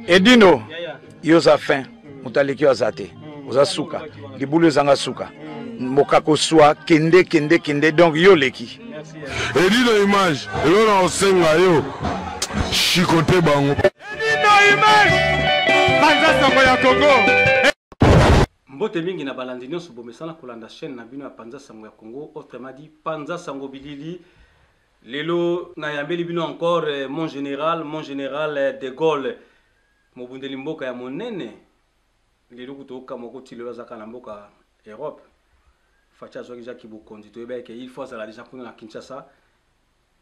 Edino, yo oza fin, moto aleki yo aza te, oza suka, libulu ezanga suka, mokako swa, kende kende kende, donc yo oleki. Edino image, eloko na kosenga yo, chicote bango. Edino image, panza sango ya Congo. Mbote mingi na balandi nyonso bomesana kolanda chaîne na bino ya Panza Sango ya Congo, autrement dit Panza Sango Bilili. Lelo nayambeli bino encore eh, mon général, mon général eh, de Gaulle, mobundeli mboka ya monene. Lelo kutu okamwa kuti lelo azaka na mboka Europe. Fatshi azwaki deja kibokonzi, toyebaki ke il faut azala deja kuna na Kinshasa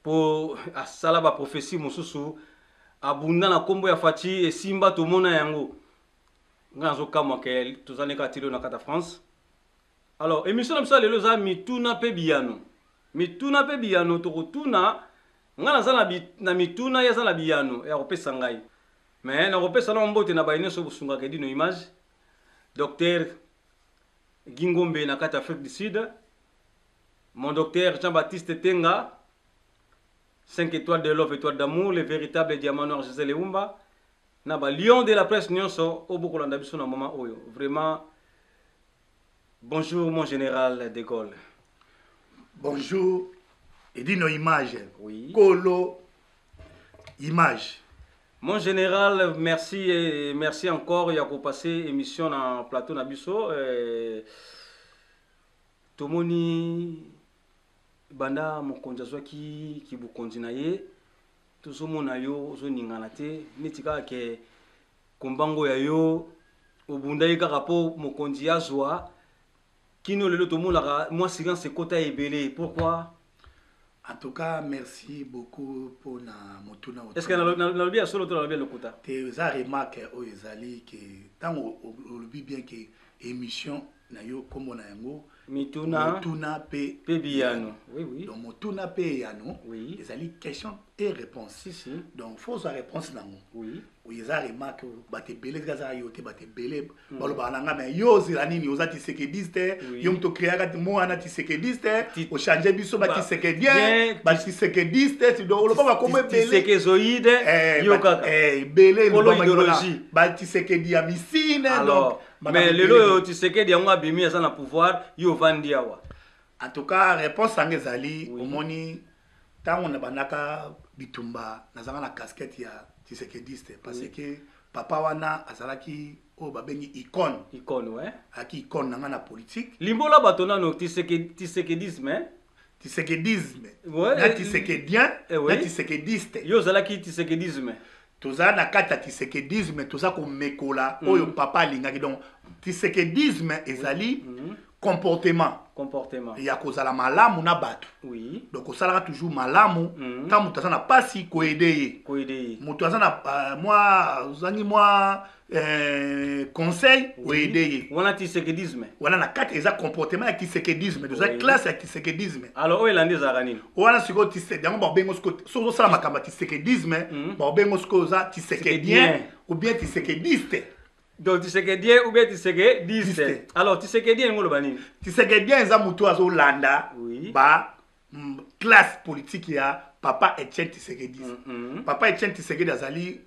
po asala ba prophetie mosusu, abunda na kombo ya Fatshi, esimba tomona yango. Nga nazokamwa ke tozali kaka ti lelo na kati ya France. Alors émission na biso ya lelo eza mituna pe biyano. Mituna pe biyano tokotuna, nga naza na, na mituna, ye aza na biyano ya kopesa ngai. Mais nakopesa nao mbote na baye nyonso bosungaka Edino Image, Docteur Guy Ngombe na kati Afrique du Sud, mon docteur Jean-Baptiste Tenga, 5 étoiles de love, étoile d'amour, le véritable diamant noir Gisèle Eumba, na ba lion de la presse nyonso oyo bokolanda biso na moment oyo. Vraiment, bonjour mon général de Gaulle. Bonjour Edino Image. Oui. Kolo Image. Mon général, merci et merci encore ya kopasser émission na plateau na biso. Tomoni banda mokonzi azwaki kibokonzi na ye, tozomona yo ozoningana te neti kaka ke kombango ya yo obundaki kaka po mokonzi azwa kino lelo tomonaka mwa silence ekota ebele. Pourquoi? En tout cas, merci beaucoup pour na motuna. Est-ce que nalobi ya solo to nalobi ya lokuta? Te, eza remarque oyo ezali ke ntango olobi bien ke émission na yo kombo na yango mituna, motuna pe pe biyano. Oui, oui. Donc motuna pe eyano, Oui. ezali question et réponse. Si, si. Donc faut ozwa réponse nango. Oui. Oyo eza remarque bato ebele tika ezaka yo te, bato ebele balobaka na nga, mais yo ozela nini, oza tshisekediste, Oui. yo moto okreaka mo wana tshisekediste, ochange biso ba Ba- tshisekedien, bien, ba tshisekediste, donc oloba bakombo ebele. Tshisekezoïde, yo kaka. Ebele, Polo loba bango idéologie. ba tshisekedi ya misine, Alors, donc, makambo mais lelo ebele. oyo Tshisekedi yango abimi aza na pouvoir, yo ovandi awa. En tout cas, réponse yango ezali, Oui. omoni ntango na bandaka bitumba nazalaka na casquette ya tshisekediste parce Oui. que papa wana azalaki oyo babengi icône. Icône, ouais. Azalaki icône na nga na politique. Limbola bato nano tshisekedisme, hein? Tshisekedisme. Ouais, Na tshisekedien, eh, oui. na tshisekediste. Yo ozalaki tshisekedisme. Toza na kati ya tshisekedisme, toza komekola oyo papa alingaki. Donc tshisekedisme ezali comportement. Comportement. Ya kozala malamu na bato. Oui. Donc osalaka toujours malamu, ntango moto aza na pasi koede ye. Koede ye. Moto aza na mwa, ozangi mwa conseil, Oui. koede ye. Wana tshisekedisme. Wana na kati eza comportement ya tshisekedisme, toza Oui. classe ya tshisekedisme. Alors oyo elandi ezalaka nini? Wana sikoyo tshisekedi, yango babengo sikoyo, soki ozosala makambo ya tshisekedisme, babengo sikoyo oza tshisekedien Tshisekedien. ou bien tshisekediste. Donc tshisekedien ou bien tshisekediste. Diste. Alors tshisekedien yango oloba nini? Tshisekedien eza moto azolanda Oui. ba classe politique ya papa Etienne Tshisekedi. Papa Etienne Tshisekedi azali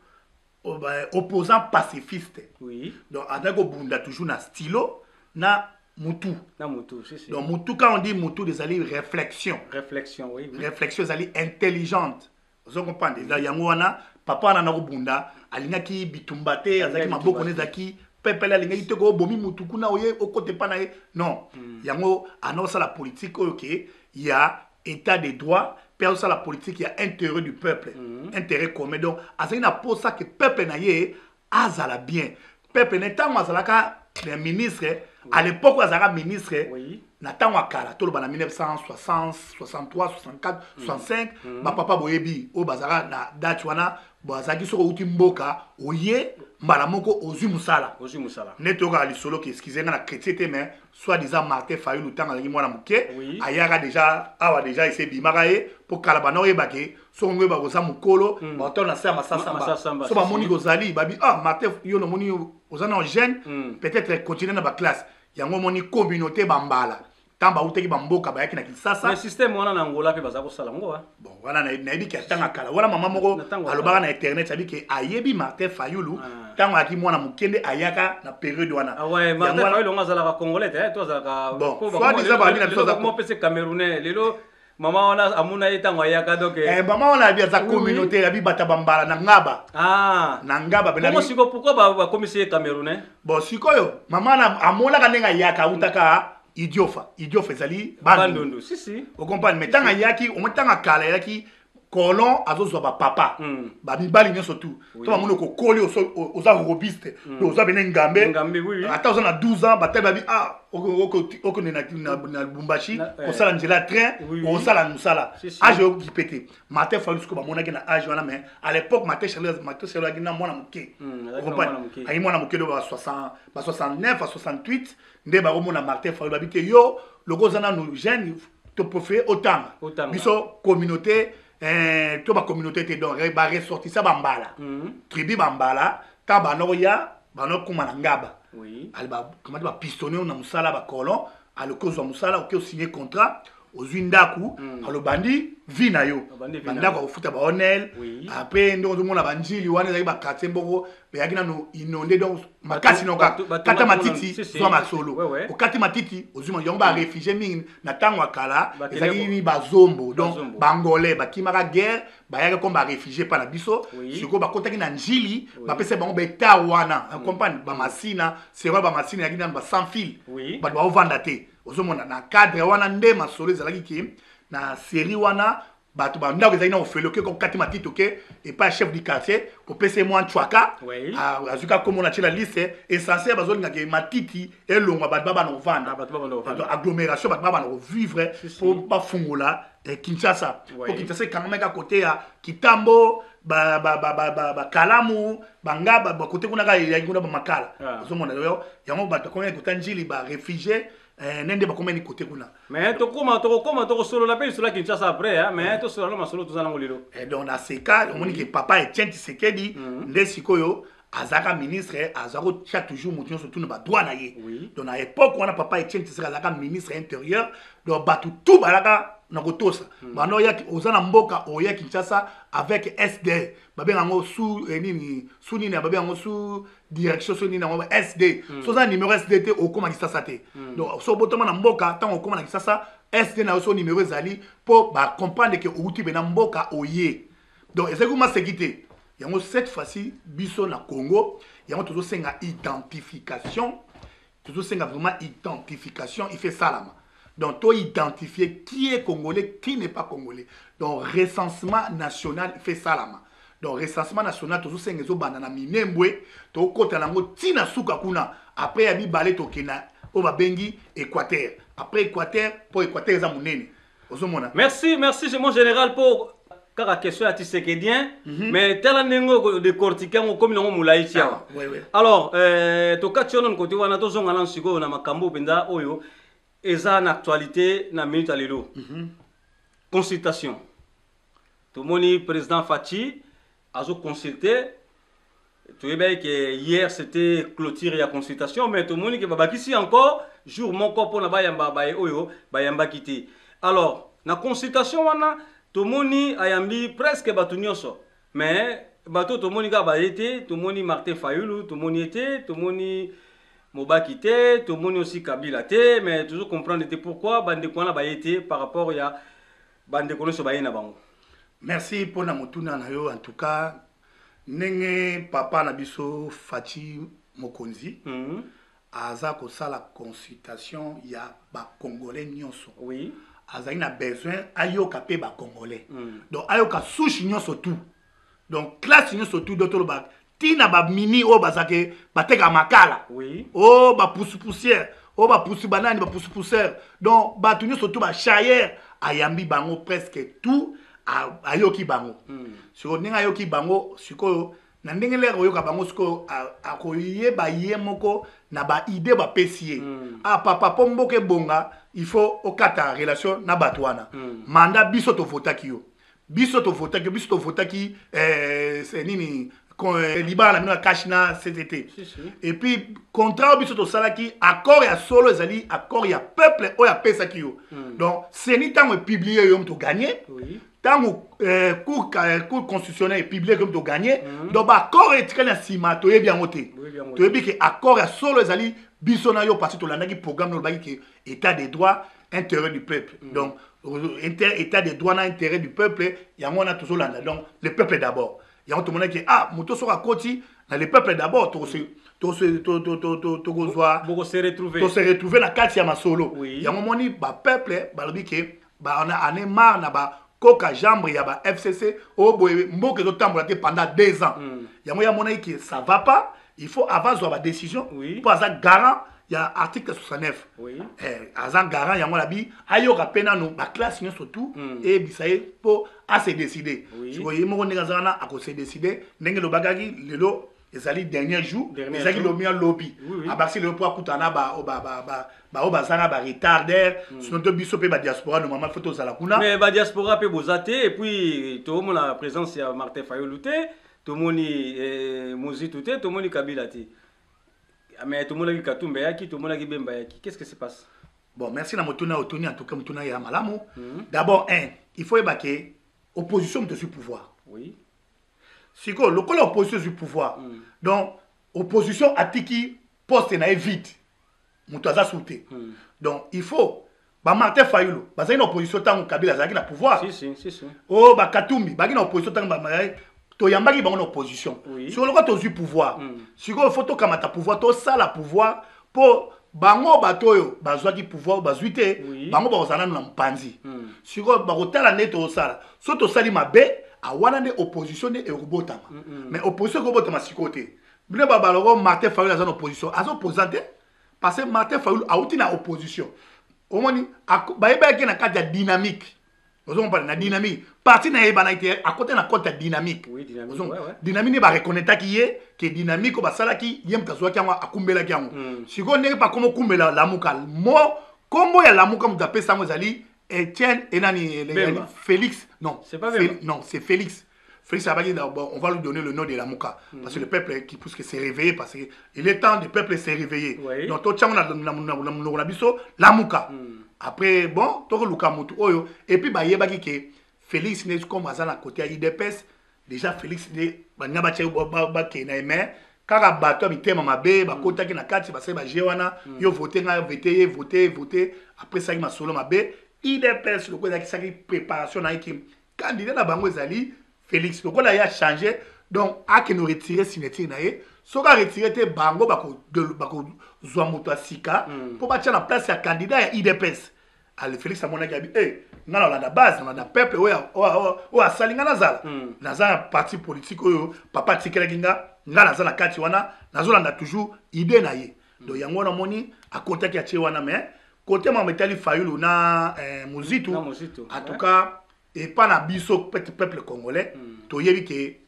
ba, opposant pacifiste. Oui. Donc azali kobunda toujours na stylo na mutu. Na mutu, si, si. Donc mutu, quand on dit mutu, ezali réflexion. Réflexion, oui, oui. Réflexion ezali intelligente. Ozo comprendre? Eza yango wana papa wana na kobunda alingaki bitumba te, azalaki Alingaki maboko bitumba ne te. ezalaki pepele, alingaki te kobomi mutu kuna oye okote pa na ye. Non. Yango anosala politique oyo ke ya état de droit, pe azosala politique ya intérêt du peuple, intérêt commun. Donc azalaki na posa ke peuple na ye azala bien. Peuple na ntango azalaka na ministre, à l'époque oyo azalaka ministre, Oui. na ntango ya kala, toloba na 1960, 63, 64, 65, bapapa boyebi oyo bazalaka na date wana, bazalaki soki outi mboka oye mbala moko ozwi mosala. Ozwi mosala. Nde toyokaka lisolo ke, excuse nga na chrétien te, mais soi-disant Martin Fayulu ntango azalaki mwana moke, Oui. ayaka déjà awa, déjà ese ebimaka ye mpo kala banda oyeba ke soki ngo oyeba koza mokolo, bato na se ya masasamba. Masasamba, So si, bamoni si. kozali babi, ah Martin yo namoni oza na jeune, peut-être continuer na baclasse. Yango omoni communauté bambala. Ntango bautaki bamboka, bayaki na Kinshasa. Mais système wana na Angola mpe baza kosala yango. Bon, wana nayebi ke atanga kala wana, mama moko alobaka na internet, ayebi ke ayebi Martin Fayulu ntango ayaki mwana moke, nde ayaka na période wana. Martin Fayulu ngo azalaka congolais te to azalaka? Bon, soit disant bali na biso apesi camerounais. Lelo mama wana amona ye ntango ayaka, donc Eh, mama wana abi aza communauté, abi bata bambala na Ngaba. Ah. Na Ngaba. Bongo sikoyo, pourquoi bakomisi ye camerounais? Bon, sikoyo mama wana amonaka ndenge ayaka, autaka Idiofa. Idiofa ezali Bandundu. Si si. Ocomprendre? Mais ntango ayaki, omoi ntango akala ayaki colon, azozwa bapapa bamibali nyonso tu to bamoni okokoli, oza robuste, oza bene ngambe, ata oza na 12 ans, batali babi: "Ah, okende na Lubumbashi kosala nzela ya train, osala mosala." Age oyoki te. Martin Fayulu sikoyo bamonaki na age wana, mais à l'époque Martin Charles ayaki na mwana moke, ayaki mwana moke, do ba 69 a 68 nde bakomona Martin Fayulu. Babi te: "Yo loko oza nanu jeune, to préféré otanga." Biso communauté to bacommunauté te, donc baressortissant bambala, tribu bambala, ntango banokoya, banokóma na Ngaba, kamati bapistonne na mosala bacolon. Aloki ozwa mosala, oki osigne contrat, ozwi ndako, alobandi vie na yo, bandako akofuta baonel. Après ndenge ozomona banjili wana ezalaki baquartier mboko beyaki nano inondé, donc makasi noka kata matiti, zwa masolo, okati matiti, ozwi yango. Baréfugiés mingi na ntango ya kala ezalaki bazombo, donc bangolais bakimaka guerre, bayaki comme baréfugiés mpa na biso. Sikoyo bakotaki na Njili, bapesa bango bahectare wana, comprendre, bamasina sero, bamasina eyaki nano basans fil, bato baovanda te. Ozomona na cadre wana nde masolo ezalaki ke na série wana, bato bandako ezalaki na ofele, oke kokati matiti, oke epai ya chef du quartier, kopesa ye mwa ncwaka, azwi kaka komona tie na liste. Essentiel, bazolingaka matiti elongwa, bato babana kovanda, agglomération, bato babana kovivre mpo bafungola Kinshasa, po Kinshasa ekangamaki kote ya Kitambo, Bakalamu, Bangaba, bakote kuna kaka eyaki kuna bamakala. Ozomona yango, bato bakomaki kota Njili, baréfugiés nde bakomani kote kuna. Mais tokoma, tokokoma, tokosolola mpe lisolo ya Kinshasa après, mais tosolola masolo toza nango lelo. Donc na seka omoni ke papa Etienne Tshisekedi nde sikoyo azalaka ministre, aza kotia toujours moto nyonso tuna badroit na ye. Donc na époque wana, papa Etienne Tshisekedi azalaka ministre intérieur, donc bato tu balaka na kotosa. Bando oyaki, oza na mboka, oya Kinshasa avec SD, babenga yango sous nini, sous nini, babenga yango sous direction, so nini yango SD. So oza na numéro SD te, okóma Kinshasa te. Donc so obotama na mboka, ntango okóma na Kinshasa, SD na yo so numéro ezali mpo bacomprendre ke outi mpe na mboka oye. Donc ezalaki maseki te. Yango cette fois-ci biso na Congo, yango tozosenga identification, tozosenga vraiment identification, il fait salama. Donc to identifier qui est congolais, qui n'est pas congolais. Donc recensement national fait salama. Donc recensement national tozosenga ezobanda na Minembwe, tokota nango ntina suka kuna. Après ya mibale, tokenda oyo babengi Équateur. Après Équateur, mpo Équateur eza monene, ozomona. Merci, merci mon général, pour kaka question ya tshisekedien. Mais tala ndenge décortique yango, okomi nango molai ti awa. Alors tokati yo nano kote wana, tozonga nano sikoyo na makambo mpenza oyo eza na actualité na minute ya lelo. Consultation, tomoni président Fatshi azoconsulte. Toyebaki ke hier c'était clôture ya consultation, mais tomoni ke babakisi encore jour moko mpona bayamba baye oyo bayambaki te. Alors na consultation wana, tomoni ayambi presque bato nyonso, mais bato tomoni kaka baye te. Tomoni Martin Fayulu, tomoni ye te, tomoni Mobaki te, tomoni aussi Kabila te. Mais toujours comprendre te pourquoi bandeko wana baye te par rapport ya bandeko nyonso baye na bango. Merci mpona motuna na yo. En tout cas, ndenge papa na biso Fatshi mokonzi aza kosala consultation ya bacongolais nyonso, azali na besoin ayoka mpe bacongolais. Donc ayoka souche nyonso tout, donc classe nyonso tout, donc toloba ntina bamini oyo bazalaki batekaka makala, oyo bapusu-poussière, oyo bapusu banani, bapusu-poussière, donc bato nyonso tout, bachayeur, ayambi bango presque tout, ayoki bango. Sikoyo ndenge ayoki bango, sikoyo na ndenge lere oyoka bango, sikoyo akoyeba ye moko na baidées bapesi ye. Ah papa, mpo mboka ebonga, il faut okata relation na bato wana. Manda biso tovotaki yo, biso tovotaki yo, biso tovotaki nini. Libala na bino ya cash na CCT. Et puis contrat oyo biso tosalaki, accord ya solo ezali accord ya peuple oyo apesaki yo. Donc CENI ntango epublie yo moto gagné, ntango cour constitutionnelle epublie yo moto gagné. Donc baaccord etikali na nsima, toyebi yango te. Toyebi ke accord ya solo ezali biso na yo, parce tolandaki programme, olobaki ke état de droit, intérêt du peuple. Donc état de droit na intérêt du peuple, yango wana tozolanda. Donc le peuple d'abord, yango tomonaki, ah, moto soki akoti na le peuple d'abord, tokozwa tose retrouve na kati ya masolo. Yango moni bapeuple balobi ke en a marre na bakoka jambre ya ba FCC oyo boye, mboka ezotambola te pendant 2 ans. Yango yamonaki ke ça va pas, il faut avant azwa badécision mpo aza garant ya article 69. Aza garant yango, alobi ayoka mpe nanu baclasse nyonso tu, eyebisa ye mpo ase décide. Sikoyo ye moko ndenge aza wana, akose décide ndenge elobakaki. Lelo ezali dernier jour, ezalaki lobi ya lobi, abakisi lelo mpo akutana baoyo baza na baretardaire. Sinon to biso mpe badiaspora, normalement faut tozala kuna. Mais badiaspora mpe boza te. Et puis toomona présence ya Martin Fayulu te, tomoni Mozitu te, tomoni Kabila te, mais tomonaki Katumbi ayaki, tomonaki Bemba ayaki. Qu'est ce que se passe? Bon, merci na motuna otuni. En tout cas motuna ya malamu. D'abord, un, il faut yeba ke opposition moto ezwi pouvoir. Sikoyo lokola opposition ezwi pouvoir, donc opposition atiki poste na ye vide, moto aza su te. Donc il faut bamartin Fayulu bazalaki na opposition ntango Kabila azalaki na pouvoir. Si, si, si, si. Oyo bakatumbi bazalaki na opposition ntango toyambaki bango na opposition. Sikoyo lokola tozwi pouvoir, sikoyo faut tokamata pouvoir, tosala pouvoir mpo bango bato oyo bazwaki pouvoir bazwi te. Bango bakozala nanu na mopanzi. Sikoyo bakotala nde tosala. So tosali mabe awana nde opposition nde ekobotama. Mais opposition ekobotama sikoyo te. Bino babaloko Martin Fayulu aza na opposition, aza opposant te, parce que Martin Fayulu awuti na opposition. Omoni bayebaki na kati ya dynamique, ozokompana na dynamique, parti na ye ebanaki te, akota na compte ya dynamique. Dynamique nde bareconnaîtaki ye ke dynamique oyo basalaki, ye moto azwaki yango, akumbelaki yango. Sikoyo ndenge bakoma okumbela Lamuka, mo nkombo ya Lamuka, moto apesa yango ezali Etienne enani Félix, non? C'est pas Non, c'est Félix. Félix Abaki, bon, on va lui donner le nom de Lamuka. Parce que le peuple qui pousse que s'est réveillé, parce qu'il est temps, le peuple s'est réveillé. Donc, tout le biso, Lamuka. Après, bon, tout le mutu oyo. Et puis, bah, yebaki que Félix n'est comme aza na côté ya UDPS. Déjà, Félix n'est, bah, n'a pas ba ke na mais kaka bato ya mitema mabe bakotaki na kati, basali baje wana, yo vote ngai, vote ye, vote, vote. Après salaki masolo mabe. UDPS lokola ezalaki préparation na ye ki candidat na bango ezali Félix, lokola ye achange, donc akende retire signature na ye. Soki aretire te, bango bakozwa moto ya sika mpo batia na place ya candidat ya UDPS. Ale Félix amonaki, abi e nga na olanda base, nalanda peuple oyo asali nga nazala. Naza na parti politique oyo papa atikelaki nga, nga naza na kati wana, nazolanda toujours idée na ye. Donc yango wana omoni akotaki, atie wana. Mais côté makambo etali Fayulu na Muzitu, en tout cas epa na biso peuple congolais, toyebi ke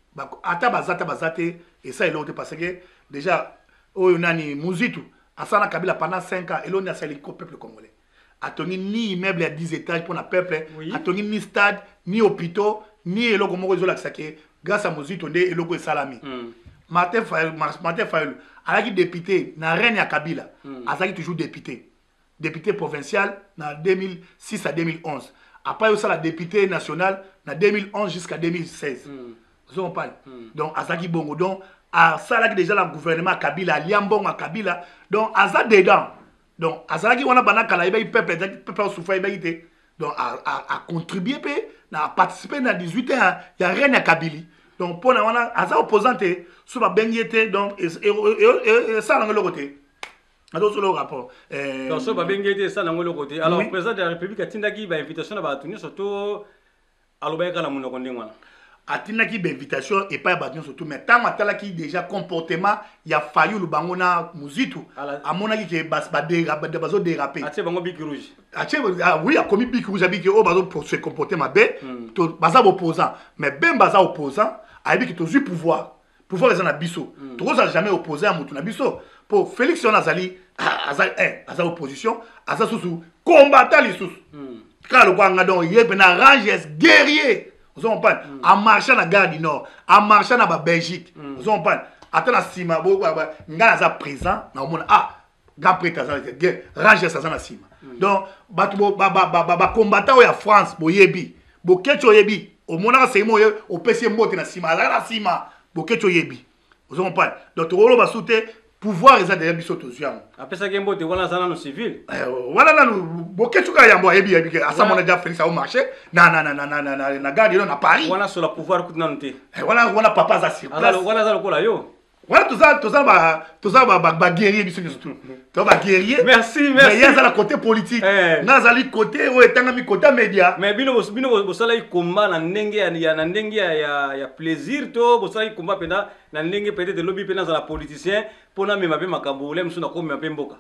ata baza, ata baza te, esa eloko te, parce que déjà oyo nani, Muzitu asala na Kabila pendant 5 ans, eloko nini asali ko peuple congolais? Atongi ni immeuble ya 10 étages mpona peuple, atongi ni stade, ni hôpitaux, ni eloko moko ezolakisa ke grâce à Muzito nde eloko esalami. Martin Fayulu azalaki député na règne ya Kabila. Azalaki toujours député provincial na 2006 à 2011. Après osala député national na 2011 jusqu'à 2016. Ozo comprendre? Donc azalaki bongo, donc asalaki déjà na gouvernement ya Kabila, alia mbongo ya Kabila, donc aza dedans. Donc azalaki wana banda kala, ayebaki peuple, azalaki peuple asouffra, ayebaki te. Donc acontribue mpe na aparticipe na 18 ans ya règne ya Kabili. Donc mpo na wana aza opposant te. So babengi ye te, donc esala nango eloko te, azosala rapport. Donc so babengi ye te, esala yango eloko te. Alors, président de la République atindaki bainvitation na bato nyonso to alobaki kaka na monoko ndenge wana? Atindaki bainvitation epai ya bato nyonso tu, mais ntango atalaki déjà comportement ya Fayulu, bango na Muzitu, amonaki ke bazodérape. Atie bango bic rouge. Atie, ah, oui, akomi bic rouge, abiki oyo bazo se comporter mabe, baza baopposant. Mais Bemba aza opposant, ayebi ke tozwi pouvoir, pouvoir eza na biso, tokozala jamais opposé ya motu na biso. Mpo Félix wana azali, aza aza opposition, aza susu combattant lisusu kaka lokola nga. Donc ye mpe na ranges guerrier. Ozo comprendre? Amarcha na Gare du Nord, amarcha na Babelgique. Ozo comprendre? Ata na nsima ngai naza présent, naomona ah grand prêtre aza, Rangers aza na nsima. Donc bato bacombattant oyo ya France boyebi, Boketshu oyebi, omonaka seulement oyo opesi ye mbote na nsima, azalaka na nsima, Boketshu oyebi. Ozo comprendre? Donc tokoloba su te, pouvoir eza deja biso tozwi yango. Apesaki ye mbote wana aza nano civil. Wana nanu Boketshu kaka yambo ayebi, yebi ke asa mona deja Félix ao marché na gare du Nord na Paris. Wana sola pouvoir kutu nanu te. Wana papa aza sur place. Wana aza lokola yo. Wana toza ba guerrier, biso nyonso toza ba guerrier. Merci, merci. Mais ye aza na côté politique, nga azali côté oyo etangami côté média. Mais bino bosalaki combat na ndenge ya plaisir to bosalaki combat mpenza na ndenge peut-être lobi mpe nazala politicien mpo namema mpe makambo le mosusu nakomema mpe mboka?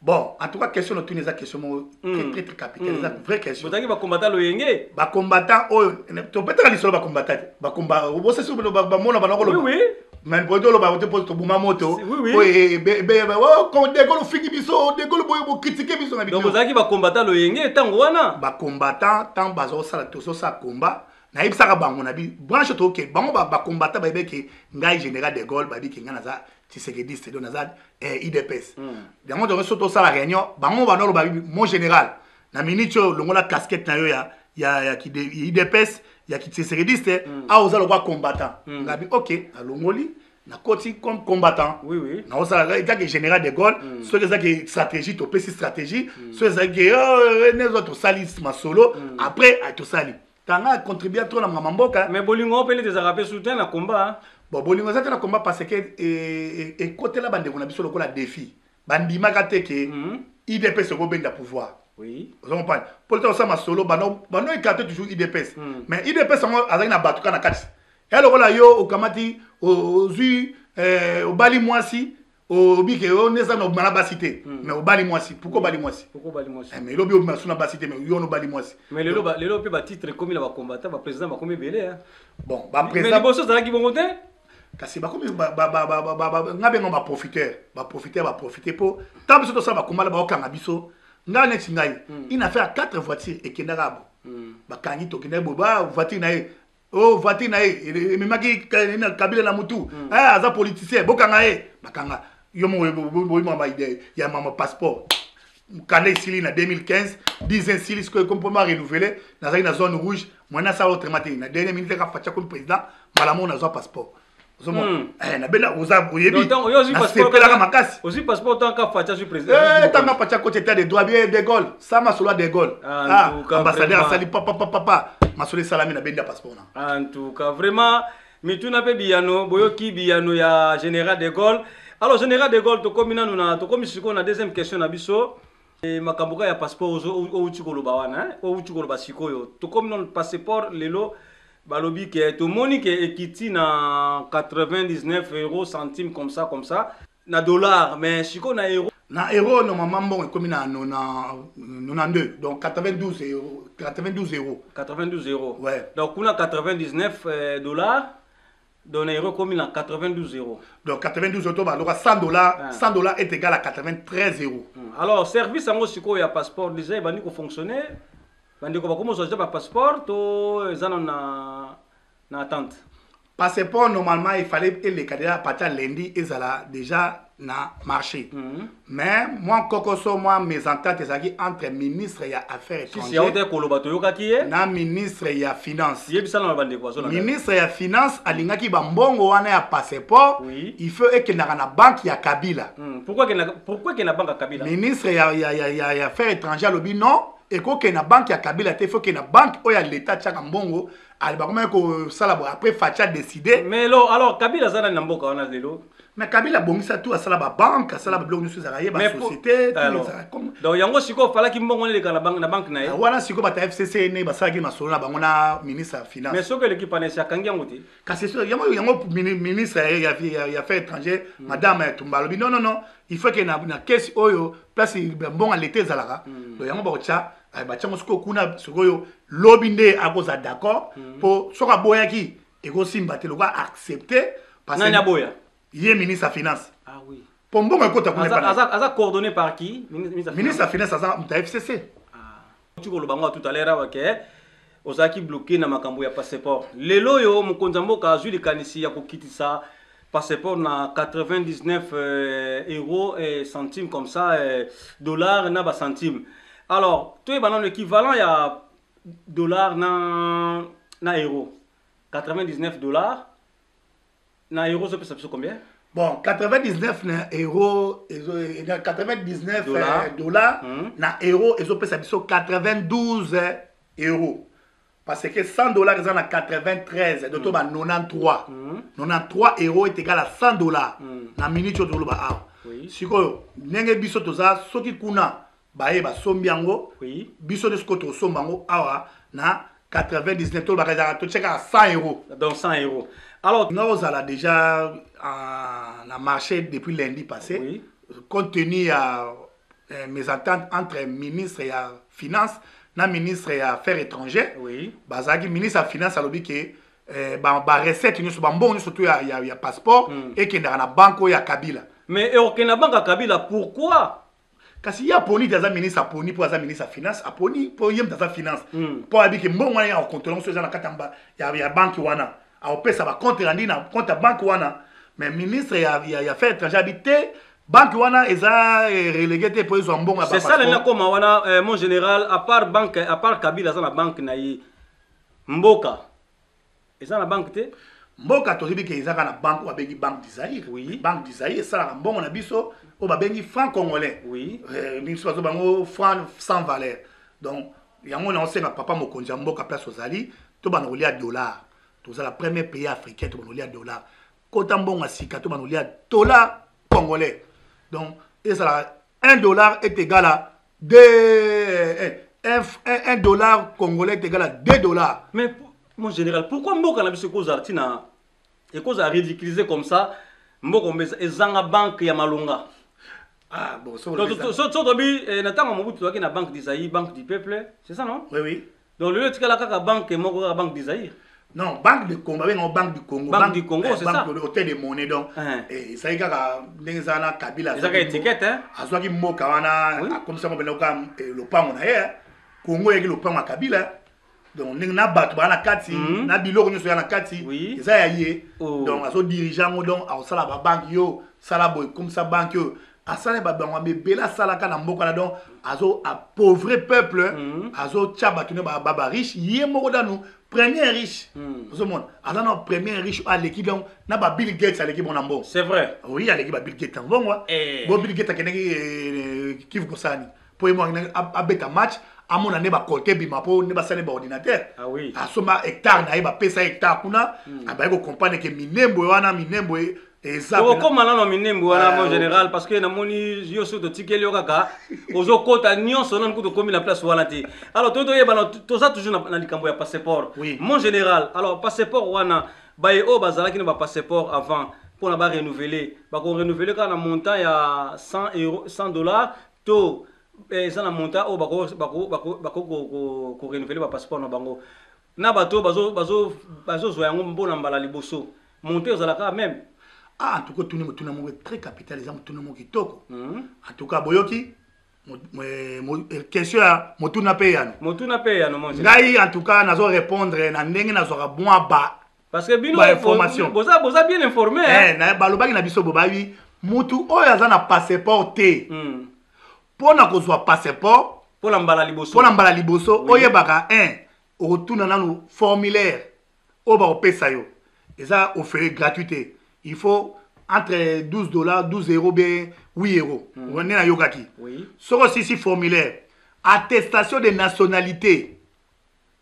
Bon, en tout cas, question notuni eza question moko très très très capitale, eza vraie question. Bozalaki bacombattant loyenge? Bacombattant oyo tobetaka lisolo, bacombattant te, bakomba bosesi bamona bana koloba. Oui. Mais po toloba te, po tobuma moto. Oui. Oyo De Gaulle ofingi biso, De Gaulle boye bocritiquer biso na Donc bozalaki bacombattant loyenge ntango wana? Bacombattant, ntango bazosala, tozosala combat, nayebisaka bango na bi branche toke bango, bacombattant bayebi ke ngai général de Gaulle, bayebi ke ngai naza tshisekediste, donc naza UDPS. Yango donc so tosala réunion, bango banoloba: "Mon général, na minute oyo longola casquette na yo ya UDPS, ya tshisekediste, awa oza lokwa combattant." Ngabi ok, nalongoli, nakoti comme combattant. Oui. Naosala ezaki général de Gaulle. Soki ezaki stratégie, topesi stratégie. Soki ezalaki nezwa, tosali masolo. Après tosali tanga contribue trop na makambo mboka. Mais bolingo mpe neti ezalaka mpe soutien na combat? Bon, bolingo eza te na combat parce que ekotela bandeko na biso lokola défi. Bandimaka te ke UDPS ekobenda pouvoir. Ozo comprendre? Po leta osala masolo, bano écarte toujours UDPS. Mais UDPS yango azalaki na bato kaka na kati ya lokola yo okamati, ozwi, obali mwasi, obike o nde eza na obima na basi te, mais obali mwasi. Pourquoi obali mwasi? Pourquoi obali mwasi? Mais elobi obima su na basi te, mais yo obali mwasi. Mais lelo mpe batitre ekomi na bacombattant, baprésident bakomi ebele, hein. Bon, mais baprésident liboso ozalaki bongo te. Kasi bakomi nga bengo baprofiteur, baprofiteur, baprofite mpo ntango biso tosala bakombala, baokanga biso. Ngai neti ngai, une affaire ya quatre voiture ekendaka bo bakangi, tokendaki boye, ba voiture na ye, o voiture na ye ememaki Kabila na mutu. Ah, aza politicien, bokanga ye. Bakanga yo moko, boyimama ya mama passeport. Mokanda esili na 2015, 10 esili sikoyo ekomi mpo ma renouveler. Nazalaki na zone rouge, moyen nasala autrement te. Na dernière minute kaka Fatshi akomi président, mbala moko nazwa passeport. Ozomona? Nabela oza oyebi. Donc, ntango yo ozwi passeport nasepelaka makasi. Ozwi passeport ntango Fatshi azwi président? Ntango Fatshi akoti état de droit, bien de Gaulle sa masolo ya de Gaulle. En ah, tout cas, ambassadeur vraiment. Asali papa papa papa, masolo esalami, nabendi ya passeport na. En tout cas, vraiment, mituna mpe biyano, boyoki biyano ya général de Gaulle. Alors, général de Gaulle, tokomi nanu na tokomi sikoyo na deuxième question na biso. E makambo kaka ya passeport outi koloba wana, hein? Outi koloba sikoyo, tokomi nanu passeport. Lelo balobi ke tomoni ke ekiti na 99 euro centime, comme ça comme ça, na dollar, mais sikoyo na euro? Na euro, normalement mbongo ekomi na 92, donc 92 euro, 92 euros. 92 euros? Ouais. Donc kuna 99 dollars, donc na euro ekomi na 92 euros. Donc 92 euros, baloka 100 dollars. Ah. 100 dollars est égal à 93 euros. Alors service yango sikoyo ya passeport déjà ebandi kofonctionner? Bandeko bakomi kozwa déjà bapasseport to eza nano na attente? Passeport, normalement il fallait eleka déjà à partir ya lundi, ezala déjà na marché. Mais mwa kokoso, mwa mésentente ezalaki entre ministre ya affaires sisi yango étrangères te koloba, toyokaki ye na ministre ya finance. Yebisana na bandeko bazolanda. Ministre ya finance alingaki bambongo wana ya passeport, il faut ekendaka na banque ya Kabila. Pourquoi ekenda banque ya Kabila? Ministre ya affaires étrangères alobi non, ekokende na banque ya Kabila te, il faut ekende na banque oyo ya leta atiaka mbongo. Ali bakomaki kosala boye, après Fatshi a décidé. Mais alors Kabila aza nani na mboka wana lelo? Mais Kabila abongisa tout, asala babanque, asala babiloko nyonso ezalaka ye, basociété. Donc yango sikoyo ofalaki mbongo wana eleka na banque na ye? Wana sikoyo bato ya FCC ne basalaki masolo na bango na ministre ya finance. Mais soki eleki panesi, akangi yango te? Kasi yango ministre ya affaires étrangères, madame Tumba, alobi non, non, non, il faut ke na caisse oyo place mbongo ya leta ezalaka. Donc yango bakotya, batiango sikoyo kuna. Sikoyo lobi nde akozala d'accord, mpo soki aboyaki ekosimba te. Lokola accepte. Nani aboya? Ye ministre ya finance. Ah oui. Mpo mbongo ekota kuna. Aza, aza coordonné par qui? Ministre ya finance aza moto ya FCC. Ah. Koloba ngo tout à l'heure awa ke Ozalaki bloqué na makambo ya passeport. Lelo oyo mokonzi ya mboka azwi likanisi ya kokitisa passeport na 99 euros et centimes comme ça, dollars na ba centimes. Alors, toyeba nano équivalent ya dollar na euro. 99 $ na euro ezopesa biso combien? Bon, 99 na euro, 99 Dollar. Dollar na euro ezopesa biso 92 euros, parce que 100 $ eza na 93, donc to ba 93. 93 € est égal à 100 $ na minute oyo toloba awa. Sikoyo ndenge biso toza, soki kuna baye basombi yango, biso nde sikoyo tosomba yango awa na 99, tolobaka ezalaka totie kaka 100 €. Donc 100 €. Alors, nga ozala déjà na marché depuis lundi passé, compte tenu ya mésentente entre ministre ya finance na ministre ya affaires étrangères. Bazalaki, ministre ya finance alobi ke ba recette nyonso, bambongo nyonso to ya passeport ekendaka na banque oyo ya Kabila. Mais ekokende na banque ya Kabila pourquoi? Kasi ye aponi te, aza ministre, aponi mpo aza ministre ya finance, aponi mpo ye moto aza finance, mpo ayebi ke mbongo wana ye akocontrôler ngo. So eza na kati ya banque wana, akopesa bacompte rendu na compte ya banque wana. Mais ministre ya affaires étrangères abi te, banque wana eza relégué te mpo ezwa mbongo ya C'est ça. bapasseport. Lena koma wana, mon général, à part banque, à part Kabila aza na banque na ye, mboka eza na banque te? Mboka toyebi ke eza kaka na banque oyo babengi Banque du Zaïre. Banque du Zaïre esalaka mbongo na biso oyo babengi franc congolais. Biso bazo bango franc sans valeur. Donc yango na osenga papa mokonzi ya mboka, place ozali, tobanda kolia dollar. Tozala premier pays africain tobanda kolia dollar. Kota mbongo ya sika, tobanda kolia dollar congolais. Donc ezalaka 1 $ est égal à 2, 1 $ congolais est égal à 2 $. Mais mon général, pourquoi mboka na biso ekozala ntina ekozala ridiculisé comme ça, mboka mbe ezanga banque ya malonga? Ah bon, so So tobi na ntango ya Mobutu tozalaki na Banque du Zaïre, Banque du Peuple, c'est ça, non? Oui. Donc lelo etikala kaka banque moko, kaka Banque du Zaïre. Non, Banque du Congo, babenga Banque du Congo. Banque du Congo, c'est ça. Banque hôtel de monnaie, donc. Ezali kaka ndenge ezala na Kabila. Ezaka étiquette, hein? Azwaki mboka wana, akomisa ngo pene oka lopango na ye. Congo eyaki lopango ya Kabila. Donc ndenge na bato baa na kati, na biloko nyonso ya na kati, eza ya ye. Oh. Donc azodirige yango, donc akosala babanque yo sala boye, komisa banque oyo asala babango ebele asalaka na mboka na. Donc azo appauvrir peuple, azotya bato ne bariche, ye moko nanu premier riche. Ozomona aza na premier riche oyo aleki, donc na ba Bill Gates aleki bona mbongo. C'est vrai. Oui, aleki ba Bill Gates na mbongo. Bo Bill Gates akendaki Kivu kosala nini? Mpo ye moko akendaki abeta match, amona nde bakolte ebima mpo nde basali baordinateur. Ah oui. Asomba hectare na ye, bapesa hectare kuna, abayi kocomprendre ke Minembwe wana, Minembwe eza Tokokóma nano Minembwe wana, Ah, mon ok. général, parce que namoni yo soki totikeli yo kaka ozokota nyonso, nanu kutu tokomi na place wana te. Alors toyi toyebana, toza toujours na likambo ya passeport. Oui. Mon général, alors passeport wana, baye oyo bazalaki na bapasseport avant, mpona barenouveler, bakorenouveler kaka na montant ya 100 euro, 100 $ to eza na montant oyo bako korenouveler bapasseport na bango? Na bato oyo bazozwa yango mpona mbala liboso, montant ezalaka même? Ah, en tout cas tuni motuna moko très capital, eza motuna moko kitoko. En tout cas boyoki question ya motuna mpe yano. Motuna mpe yano, mon général. Ngai en tout cas nazo répondre na ndenge nazwaka mwa ba Parce que bino ba information. boza bien informé, hein? Eh, balobaki na biso bo bayebi mutu oyo aza na passeport te, mpo na kozwa passeport mpo na mbala liboso, mpo na mbala liboso, oyebaka 1 okotuna nanu formulaire oyo bakopesa yo eza offert gratuit te. Il faut entre 12 $, 12 € bien 8 €, nde nayokaki. Soki osisi formulaire, attestation de nationalité,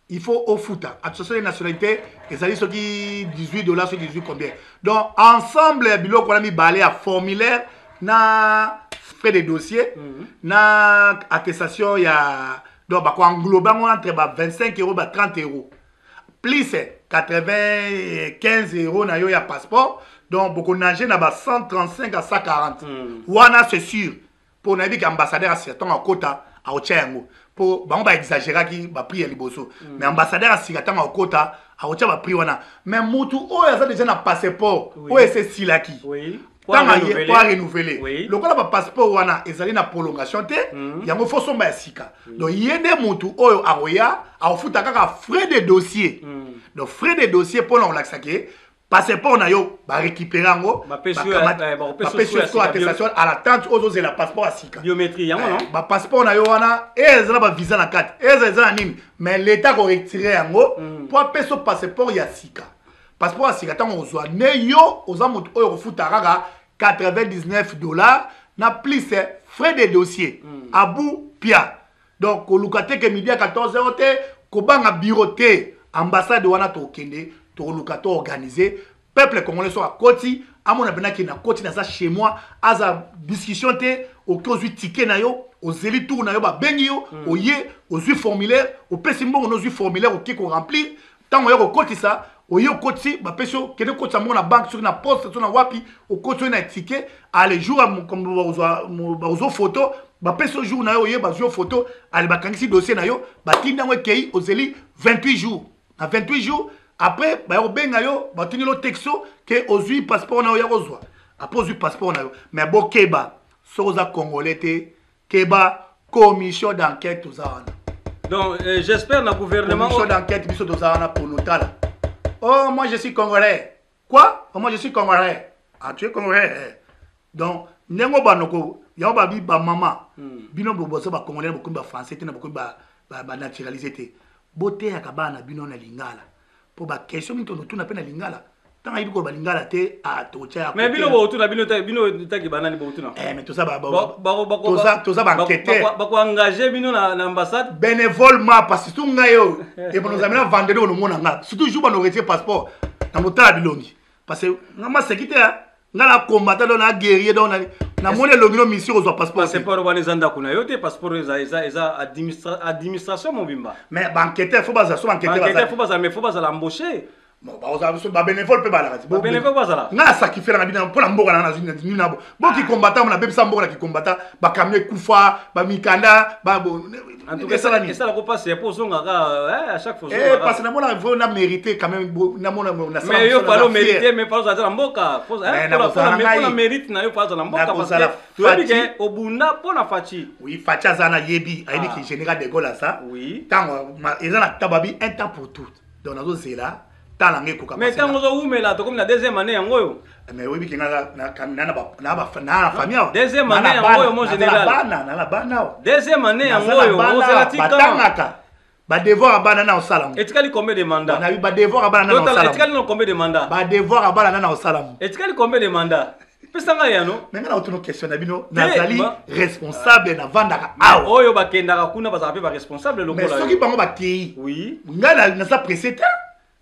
il faut ofuta attestation de nationalité, ezali soki 18 $, soki 18 combien. Donc ensemble ya biloko wana mibale, ya formulaire na frais de dossier na attestation ya, donc bakoenglobe yango entre ba 25 € ba 30 € plus 95 € na yo ya passeport. Donc bokonage na ba 135 à 140 wana, c'est sûr, mpo nayebi ke ambassadeur asika ntango akota akotia yango, mpo bango baexagéraki baprix ya liboso. Mais ambassadeur asika ntango akota akotia baprix wana. Mais mutu oyo aza déjà na passeport oyo ese esilaki, Ntango aye po arenouveler, lokola bapasseport wana ezali na prolongation te, yango fo somba ya sika. Donc ye nde motu oyo akoya, akofuta kaka frais de dossier. Donc frais de dossier mpona kolakisa ke passeport na yo barécupérer yango, Bapesi yo, bakopesa bapesi yo yo siko ya sika, attestation à l'attente, oyo ozozela passeport ya sika. Biométrie yango, non? Bapasseport na yo wana eza na bavisa na kati, eza na nini, mais l'état akoretirer yango mpo apesa yo passeport ya sika. Passeport ya sika, ntango ozwa ne, yo oza moto oyo kofuta kaka 99 $ na plus frais de dossier. Abu pia. Donc koluka te ke midi ya 14 heures te, kobanga bureau te, ambassade wana tokende, tokoluka toorganiser. Peuple congolais soki akoti, amona mpenaki na koti, naza chez moi, aza discussion te. Oki ozwi ticket na yo, ozeli tour na yo, babengi yo, oye, ozwi formulaire, opesi mbongo na, ozwi formulaire, oke koremplir. Ntango oya kokotisa, oye, okotisi, bapesi yo, kende kokotisa mbongo na banque, soki na poste, soki na wapi, okotisi oyo na ticket. Ale, jour ya bakozwa photo, bapesi yo jour na yo, oye, bazwi yo photo. Ale, bakangisi dossier na yo, batindi yango, ekei, ozeli 28 jours. Na 28 jours après, baya kobenga yo, batindi yo texto ke ozwi passeport na yo, ya kozwa. Après ozwi passeport na yo, mais bokeba, soki oza congolais te, keba, commission d'enquête toza wana. Donc j'espère na gouvernement. Commission d'enquête, biso toza wana pour notala. Oh, moi je suis congolais. Quoi? Oh, moi je suis congolais. Ah, tu es congolais, eh. Donc ndenge banoko yango babi bamama, bino boza bacongolais, bokomi bafrançais te, na bokomi banaturalisé te, boteyaka bana na bino na lingala, mpo baquestion mingi tondotuna mpe na lingala. Ntango ayebi koloba lingala te, totya ya Mais bino botuna, bino te, bino taki banani botuna? Eh, mais toza toza baenquêteur. Bakoengage bino na ambassade? Bénévolement, parce que surtout ngai oyo ebonozami na vendredi, onomona nga, surtout jour bano retire passeport, na motala bilongi, parce que nga maseki te, nga na combattant, donc na guerrier. Donc namoni elongi no, mission kozwa passeport. Passeport wana eza ndako na yo te, passeport eza administration mobimba. Mais baenquêteur fo bazala, so baenquêteur baenquêteur fo bazala, mais fo bazala embauché. Bon, bazala biso babénévole mpe balaka ti. Babénévole bazala. Nga nasacrifie nanga bino mpo na mboka nanga, nazwi nini na bo kicombattant, mo nabebisa mboka na kicombattant, bacamion ekufa, bamikanda. En tout cas, esala nini? Esalaka mpasi po ozongaka à chaque fois. Eh, ozongaka. Parce que namona vo na mérité quand même, namona nasala Mais yo mosala falo na fier. mérité, mais falo ozala na mboka. Mais nakozala mpona ngai. Mérite na yo, falo ozala na mboka, parce Nakozala que toyebi Fatshi. ke obunda mpo na Fatshi. Oui, Fatshi aza na yebi, ayebi Ah. ke général de Gaulle aza. Oui. Ntango eza na ntango, babi un temps pour tout. Donc nazozela ntango nanga ekoka. Mais ntango ozowumela, tokomi na deuxième année yango oyo. Mais oyebi ke nga na famille awa. Deuxième Na année na yango bana, oyo, mon naza na général. bana, na bana awa. Deuxième année yango Naza na oyo, bana, ozela tika. Batangaka, badevoir ya bana na osala ngo. Etikali combien de mandat? Nabi badevoir ya bana na Total, osala. Etikali no combien de mandat? Badevoir ya bana na osala ngo. Etikali combien de mandat? Pesa ngai yano. Me nga na otuna question na bino. Te, Nazali responsable, navandaka awa. Oyo bakendaka kuna bazalaka mpe baresponsable Mais lokola soki yo. bango bakei, Oui. ngai naza pressé te,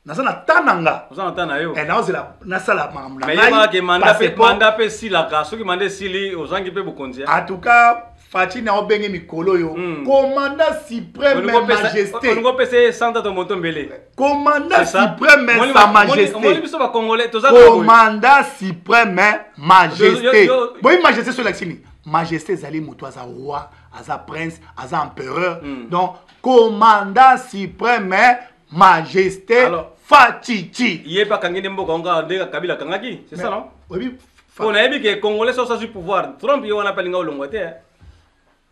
naza na temps na nga. Oza na temps na yo. Eh, naozela nasala makambo na Mais yebaka ke mandat mpe passeport. mandat mpe esilaka. Soki mandat esili, ozangi mpe bokonzi, eh. En tout cas, Fatshi na obenge mikolo oyo commandant suprême majesté. Olingo opesa ye santa to moto mbele. Commandant C'est ça. suprême sa Omoni majesté. biso bacongolais toza kaka boye. Commandant suprême majesté. Boyi majesté so elakisi nini? Majesté ezali moto aza roi, aza prince, aza empereur. Donc commandant suprême majesté Alors, Fatshi. Ye mpe akangi nde mboka yango kaka ndenge Kabila akangaki, c'est ça, non? Oyebi Po nayebi ke congolais soki azwi pouvoir, Trump ye wana mpe alinga olongwa te, eh.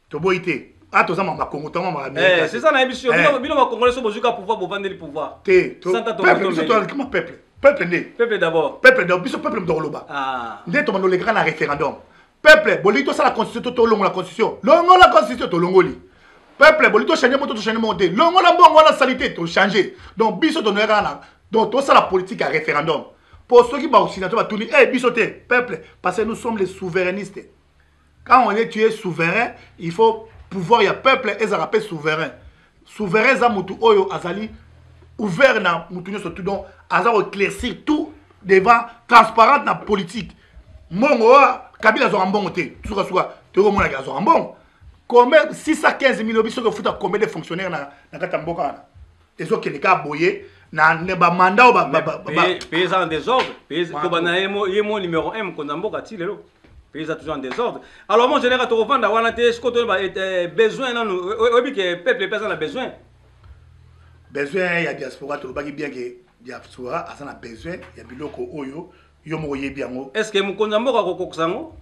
Toboyi te, a toza mama Kongo, toza mama. Eh, c'est ça, nayebi so bino bacongolais so bozwi kaka pouvoir, bovandeli pouvoir. Te. Santa to Peuple, moto biso mbele. toalikama peuple, peuple nde. Peuple d'abord. Peuple, donc biso peuple moto koloba. Ah. Nde tobanda olekaka na référendum. Peuple, bolingi tosala constitution to tolongola constitution? Longola constitution, tolongoli. Peuple, bolingi tochange moto, tochange mongo te? Longola mbongo wana sali te, tochange. Donc biso tonoyaka na, donc tosala politique ya référendum, po soki baoccidentaux batuni eh biso te, peuple, parce que nous sommes les souverainistes. Quand on est, tu es souverain, il faut pouvoir ya peuple ezalaka mpe souverain. Souverain eza motu oyo azali ouvert na motu nyonso tout, donc aza koéclaircir tout devant, transparente na politique. Mbongo oyo Kabila azwaka mbongo te, sukasuka tokomonaki azwaka mbongo combien? 615 000. Obi soki ofuta combien de fonctionnaire na kati ya mboka wana, ezokende kaka boye na bamanda oyo Pays eza en désordre. Pays kobanda ye mo numéro 1, mokonzi ya mboka, ti lelo pays eza toujours en désordre. Alors, mon général, tokovanda wana te, sikoyo toyeba besoin nanu. Oyebi ke peuple mpe aza na besoin. Besoin ya diaspora, tolobaki bien ke diaspora aza na besoin ya biloko oyo. Yo moko oyebi yango. Est ce que mokonzi ya mboka akokokisa yango?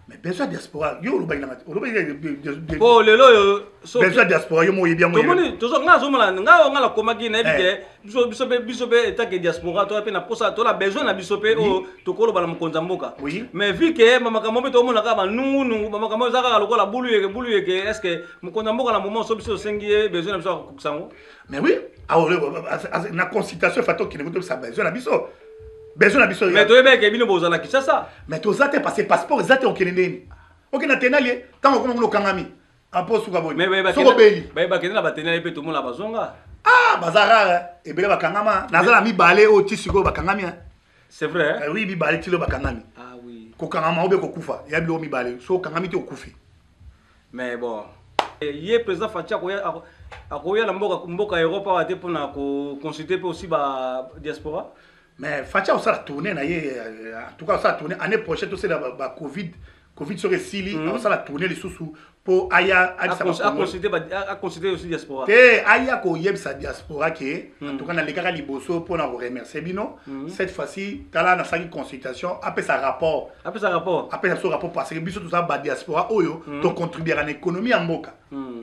Mais besoin ya diaspora, yo olobaki nanga, olobaki po lelo oyo besoin ya diaspora, yo moko oyebi yango. Tomoni tozo nga azomona nga nga nakomaki, nayebi ke biso mpe etake diaspora toya mpe na posa, tola besoin na biso mpe oyo tokoloba na mokonzi ya mboka. Mais vu que bamakambo mpe tokomona kaka banungunungu, bamakambo eza kaka lokola bulu yeke bulu yeke, est ce que mokonzi ya mboka na moment so biso tosengi ye besoin na biso, akokokisa yango? Mais oui, na consultation fa tokende kotobisa besoin na biso, besoin na biso. Mais toyebeke bino bozala Kinshasa. Mais toza te parce que passeport eza te. Okende ndeni? Okende na tenali, ntango okoma kuna okangami apo suka boye soki obeli. Bakende na batenali mpe tomona bazonga. Ah, baza rare. Ebele bakangama. Naza na mibale oyo ti sikoyo bakangami. C'est vrai? Eh, oui, mibale ti lelo bakangami. Ah oui. Kokangama obe kokufa ya biloko mibale. So okangami te, okufi. Mais bon, ye président Fatshi akoya na mboka Europe awa te mpona koconsulte mpe aussi ba diaspora? Mais Fatshi akosala tournée na ye. En tout cas akosala tournée année prochaine. Tosala ba Covid soki esili, akosala tournée lisusu mpo aya aconsulte aussi diaspora. Te, aya koyebisa diaspora ke en tout cas nalekaka liboso mpona koremercier bino. Cette fois-ci, tala, nasalaki consultation, apesa rapport. Apesa rapport. Apesa biso rapport parce que biso toza badiaspora oyo tocontribuaka na économie ya mboka.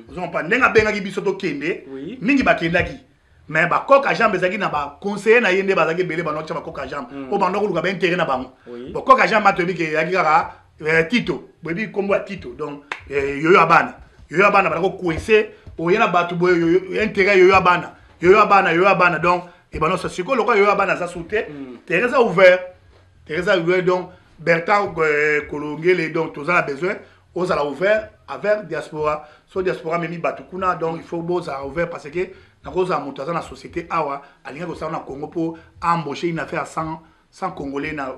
Ozompa ndenge abengaki biso tokende, mingi bakendaki, mais bakoka jambe ezalaki na baconseiller na ye nde bazalaki ebele, bando tia bakoka jambe oyo bando koluka baintérêt na bango. Bokoka jambe atoyebi ke ezalaki kaka Tito. Boyebi nkombo ya Tito. Donc yoyo ya bana, yoyo ya bana, banda kocoince oye na bato boye, intérêt yoyo ya bana, yoyo ya bana, yoyo ya bana. Donc ebanda osa sikoyo lokola yoyo ya bana aza su te, terrain eza ouvert, terrain eza ouvert. Donc Bertin Kolongele, donc toza na besoin ozala ouvert avec diaspora. So diaspora memi bato kuna, donc il faut bozala ouvert parce que nakozala moto aza na société awa, alingaki kosala na Congo mpo embaucher une affaire 100 100 Congolais na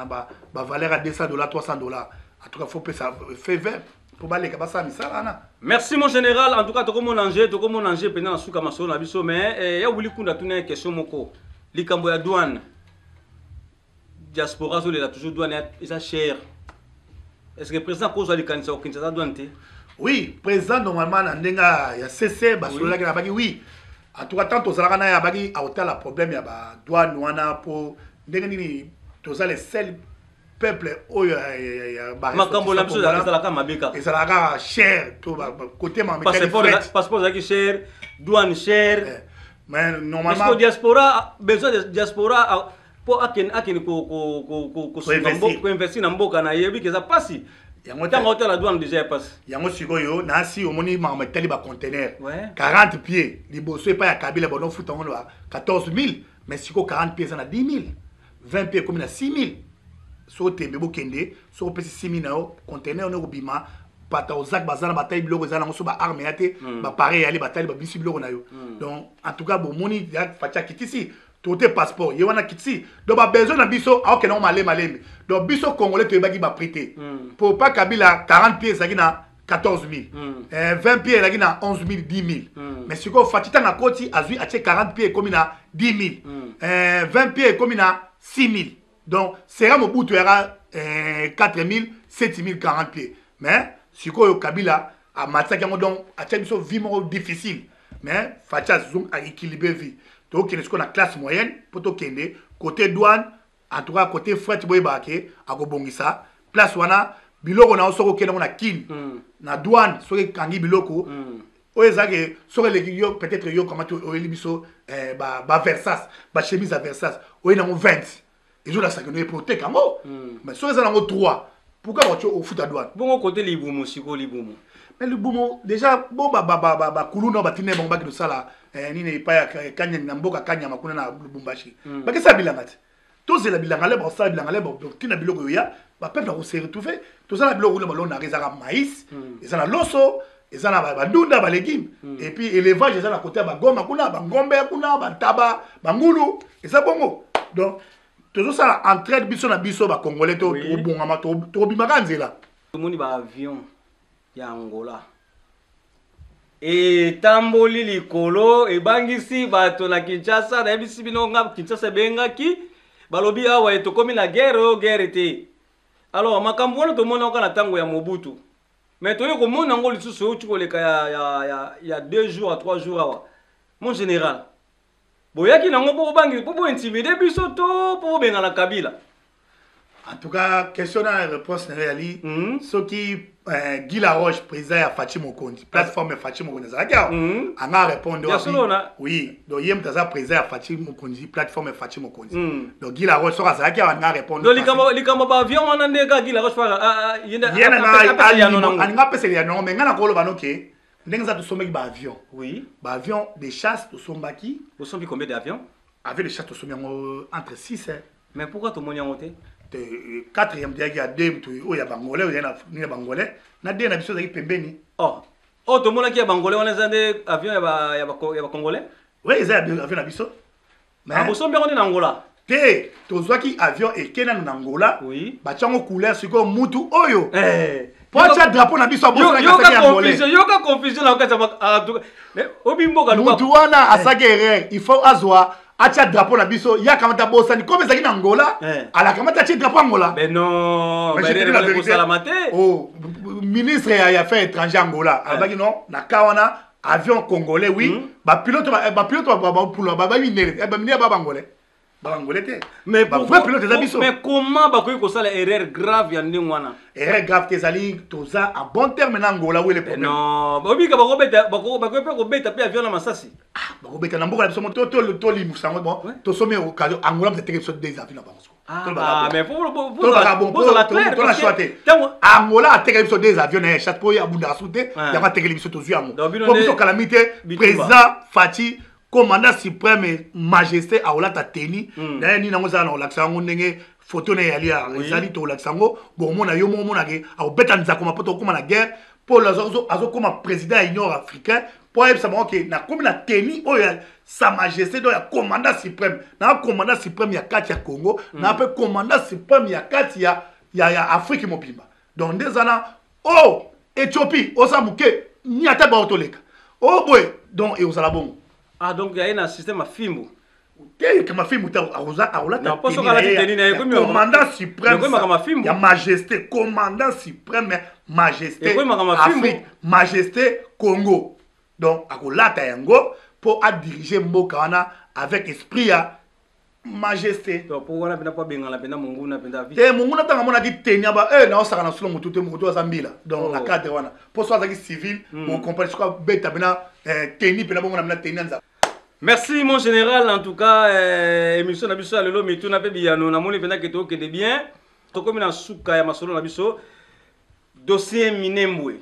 ba valeur à 200 dollars, 300 dollars. En tout cas faut pesa fait vert mpo baleka basala misala wana. Merci, mon général. En tout cas tokomona nge, tokomona nge mpenza na suka masolo na biso. Mais ya wuli kunda, tuna ye question moko: likambo ya douane, diaspora azolela toujours douane eza cher. Est ce que président akozwa likanisa kokendisa douane te? Oui, président normalement na ndenge ya cc basololaki na baki. Oui, en tout cas tant tozalaka na ye, abaki aotala problème ya badouane wana mpo ndenge nini toza le seul peuple oyo makambo na biso ezalaka mabe kaka. Ezalaka kaka cher to côté Passeport ezalaki cher, douane cher. Mais normalement diaspora, besoin de diaspora mpo akende koinvestir na mboka na yebi ke eza mpasi. Ntango otala douane déjà ya pasi. Yango sikoyo nasi omoni makambo etali baconteneur 40 pieds. Liboso epai ya Kabila banofuta ngo na 14 000, mais sikoyo 40 pieds eza na 10 000, 20 pieds ekomi na 6 000. Soki otembe, bokende. Soki opesi 6 000 na yo, conteneur ono ekobima pata ozak baza na batali biloko eza nango. So baarme ya te, bapareil yali batali babisi biloko na yo. Donc en tout cas bomoni Fatshi akitisi to te passeport ye wana kitisi. Donc babesoin na biso aokende ngo malemi malemi. Donc biso Congolais toyebaki baprix te. Po pa Kabila, 40 pieds ezalaki na 14 000, 20 pieds ezalaki na 11 000, 10 000. Mais sikoyo Fatshi ntango akoti, azwi atie 40 pieds ekomi na 10 000, 20 pieds ekomi na 6 000. Donc sera Mobutu yaka 4 000, 7 000, 40 pieds. Mais sikoyo Kabila amatisaki yango, donc atia biso vie moko difficile. Mais Fatshi aéquilibré vie. Tokende sikoyo na classe moyenne mpo tokende côté douane. En tout cas côté fret, boyebaka ke akobongisa place wana. Biloko na yo soki okende yango na Kine, na douane soki ekangi biloko oyo ezalaki, soki eleki yo, peut-être yo kamati oyeli biso baversas, bachemise ya Versas, oye nango 20, ezolasaka no epo oteka yango. Mais soki eza nango 3, pourquoi bato ofuta douane? Bongo kote libumu sikoyo, libumu? Mais libumu déjà bo bakuluna batinda bango bakende kosala nini epai ya Kanyama, na mboka Kanyama kuna na Lubumbashi. Bakesala bilanga te. Tozela bilanga le bakosala bilanga le tina biloko oyo bapeuple akose retrouver. Toza na biloko kuna balonaka, ezaka maïs, eza na loso, eza na bandunda, balégume, et puis élevage eza na côté ya bagoma kuna, bangombe ya kuna, bantaba, bangulu, eza bongo. Donc tozosala entraide biso na biso bacongolais, tobongama, tobimaka nzela. Tomoni baavion ya Angola etamboli likolo, ebangisi bato na Kinshasa. Nayebisi bino nga Kinshasa ebengaki, balobi awa tokomi na guerre oyo guerre te. Alors makambo wana tomoni oka na ntango ya Mobutu, mais toyei komona yango lisusu euti koleka ya 2 jours à 3 jours awa. Mon général, boyaki nango mpo bobangi, mpo bointimider biso to mpo bobengana Kabila? En tout cas, question na réponse na yali mm -hmm. soki Guy Laroche, président ya Fatshi Mokonzi, plateforme ya Fatshi Mokonzi azalaki awa, anga répondre Ya solo na? Oui, donc ye moto aza président ya Fatshi Mokonzi, plateforme ya Fatshi Mokonzi. Donc Guy Laroche soki azalaki awa anga répondre. Donc likambo ba avion wana nde kaka Guy Laroche fa ye nde ye na apesa yano nango. Alinga apesa yano nango, mais nga nakoloba no ke ndenge eza tosombaki ba avion. Oui. Ba avion de chasse tosombaki. Osombi combien d'avions? Avion de chasse tosombi yango entre 6 hein. Mais pourquoi tomoni yango te? Te quatrième toyaki ya deux moto oyo ya bangolais oyo na nini ya bangolais na deux na biso ezalaki pembeni. Oh, oh tomonaki ya bangolais wana eza nde avion ya ba ya ba ya ba congolais? Oui, eza ya avion na biso. Mais ah, bosombi yango nde na Angola? Te, tozwaki avion eke nanu na Angola. Oui. Batia yango couleur sikoyo mutu oyo. Eh. Po atia drapeau na biso abosanaki asaki ya Angolais. Yoka confusion na kati ya en tout cas. Mais obi mboka luka. Mutu wana asaki erreur, il faut azwa atia drapeau na biso ya kamata bosani comme ezalaki na Angola, Eh. alakamata atie drapeau Angola. Mais non, Mais mais je te dis la vérité. kosalama te. Oh, ministre ya affaires étrangères Angola, alobaki non, na cas wana avion congolais oui, ba pilote ba pilote ba pula ba ba minere, ba minere ba bangolais. Ba bangolais te. Mais ba pourquoi vrai pilote eza biso. Mais comment bakoki kosala erreur grave ya ndenge wana? Erreur grave te ezali toza en bon terme na Angola où est le problème? Non, obika bakobeta bakoki mpe kobeta mpe avion na masasi. Ah, bakobeta na mboka na biso to to to limusa yango bon, Ouais. tosomi occasion Angola mpe teke biso des avions na bango. Ah, mais faut tolobaka bon bozala clair tona parce choix que te. ntango Angola atekeli biso des avions na ye chasse po abundaka su te, Ouais. yango atekeli biso tozwi yango. Donc, bino Po nde biso kalami te, bitumba. président Fatshi commandant suprême majesté aolata teni na ye nini yango ezala na kolakisa yango ndenge photo na ye yali ya ezali tokolakisa yango bomona yo moko omonake akobeta nzakoma mpo tokokóma na guerre mpo azokóma président ya union africain mpo ayebisa bango ke nakomi na teni oyo ya sa majesté donc ya commandant suprême na commandant suprême ya kati ya Congo na mpe commandant suprême ya kati ya Afrique mobimba. Donc nde eza na oh Éthiopie oza moke ni ata bao toleka oh boye donc ekozala bongo. Ah, donc il y a un système à fimbu. Te kama fimbu te akoza akolata Non, poso kala teni na ye, ya commandant suprême ekomi makambo ya fimbu. Ya majesté commandant suprême majesté Ekomi makambo ya fimbu. Afrique majesté Congo. Donc akolata yango po a diriger mboka wana avec esprit ya majesté. Donc pour wana pena po bengana pena monguna pena vite. Te monguna tanga mona ki tenya ba na osaka na solo mutu te mutu aza mbila. Donc Oh. na cadre wana po so azaki civil, on comprend ce beta pena teni pena bongo na pena teni nza. Merci mon général, en tout cas émission na biso ya lelo mituna pe biyano na moni pena ke tokende bien. Tokomi na suka ya masolo na biso dossier Minembwe.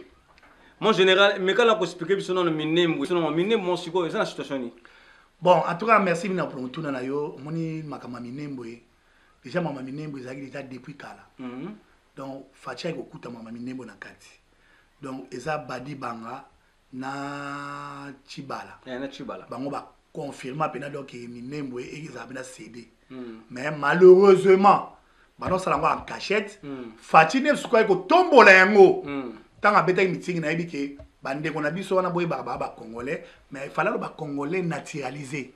Mon général, mais quand on expliquer biso non Minembwe, non Minembwe mon siko eza na situation ni. Bon, en tout cas merci mina pour mutuna na yo, moni makama Minembwe. Déjà mama Minembwe ezalaki déjà depuis kala. Donc Fatshi akokuta mama Minembwe na kati. Donc eza Badi Banga na Tshibala. Eh, na Tshibala. Bango ba confirma pena donc Minembwe ezala pena cédé. Mais malheureusement, bano sala ngo en cachette. Fatshi ne suka ko tombola yango. Tanga beta meeting na yebi ke bandeko na biso wana boyebaka ba congolais, mais il fallait ba congolais naturalisé.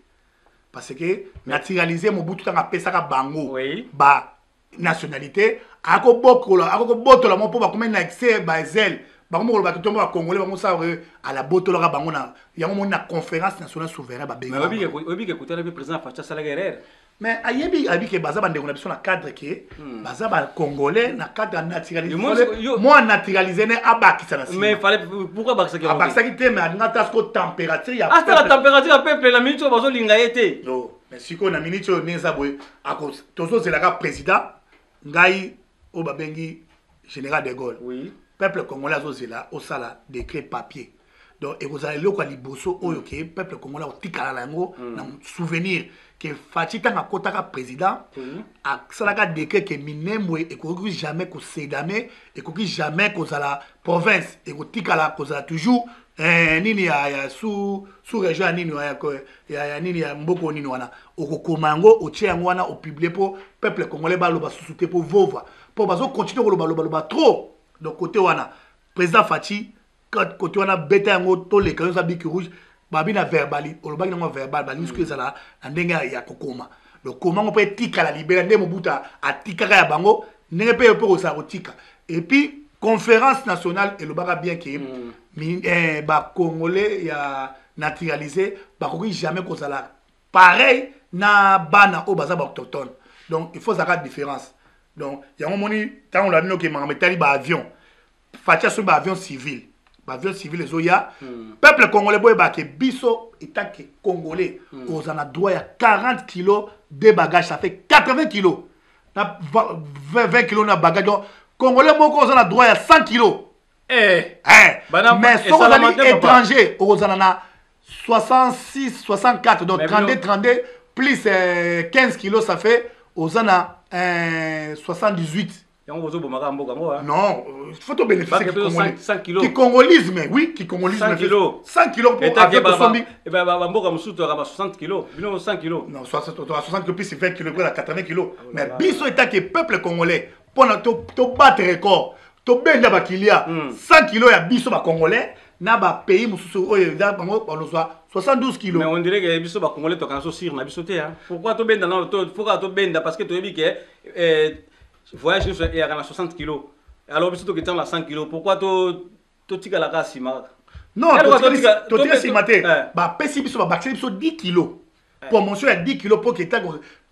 Parce que naturalisé Mobutu tanga pesaka bango. Oui. Ba nationalité ako bokola ako botola mo po ba komena accès ba zel. Bango moko ba tomba ba congolais bango sa à la botola ka bango na yango mona conférence nationale souveraine ba benga. Mais obi ke kutana pe président Fatshi asala erreur. Mais ayebi abi ke baza bandeko na biso na cadre ke baza ba congolais na cadre naturalisé. Yo, moi, yo- Moi naturalisé ne abakisa na sima. Mais fallait pourquoi bakisaki yango te? Abakisaki te mais alinga ta siko température ya Ah, c'est la peuple. température ya peuple na minute oyo bazolinga ye te. Non, mais sikoyo na minute oyo ndenge eza boye, tozozelaka président ngai oyo babengi général de Gaulle. Oui. Peuple congolais azozela osala décret papier. Donc ekozala eloko ya liboso oyo ke peuple congolais akotikala na yango na souvenir ke Fatshi ntango akotaka président, asalaka décret ke Minembwe ekoki jamais kosedame, ekoki jamais kozala province, ekotikala kozala toujours nini ya sous région ya nini ya ko-, ya nini ya mboko nini wana. Okokoma yango, otie yango wana, opublie po peuple congolais baloba susu te po vova. Po bazo continuer koloba, loba, loba trop. Donc côté wana président Fatshi côté wana beta yango toleka yo za bic rouge babi na verbal olobaki nango verbal balingi soki ezala na ndenge ya kokoma. Donc koma ngo mpe etikala libela nde Mobutu atikaka ya bango ndenge mpe mpe kozala kotika. Et puis conférence nationale elobaka bien ke ba congolais ya naturalisé bakoki jamais kozala pareil na bana oyo baza ba autochtone. Donc il faut zaka différence. Donc yango moni ntango na bino ke makambo etali baavion, Fatshi asombi baavion civil, baavion civil ezoya. Peuple congolais, boyeba ke biso étant que congolais, oza na droit ya 40 kilos de bagage, ça fait 80 kilos na 20 kilos na bagage. Donc congolais moko oza na droit ya 100 kilos. Eh. Eh. Mais soki ozali étranger, okozala na 66, 64, donc 32, 32 plus 15 kilos, ça fait oza na 78. Yango bozobomaka mboka ngo. Non, faut to bénéficier ki congolisme, oui, ki congolisme. 100 kilos. 100 kilos pour avec tosombi. Bamboka mosusu toyaka ba 60 kilos, bino 100 kilos. Non, 60 kilos plus 20 kilos, 80 kilos. Mais biso étant que peuple congolais, mpona tobattre record, tobenda bakilia 100 kilos ya biso bacongolais na bapays mosusu oyo eza bango balozwa 72 kilos. Mais on dirait que biso bacongolais tokana so sire na biso te. Pourquoi tobenda? Faut kaka tobenda parce que toyebi ke voyage nyonso eyaka na 60 kilos, alors biso toketanga na 100 kilos. Pourquoi totikalaka nsima kaka? Non, totika nsima te. Bapesi biso, babakiseli biso 10 kilos, promotion ya 10 kilos, mpo keta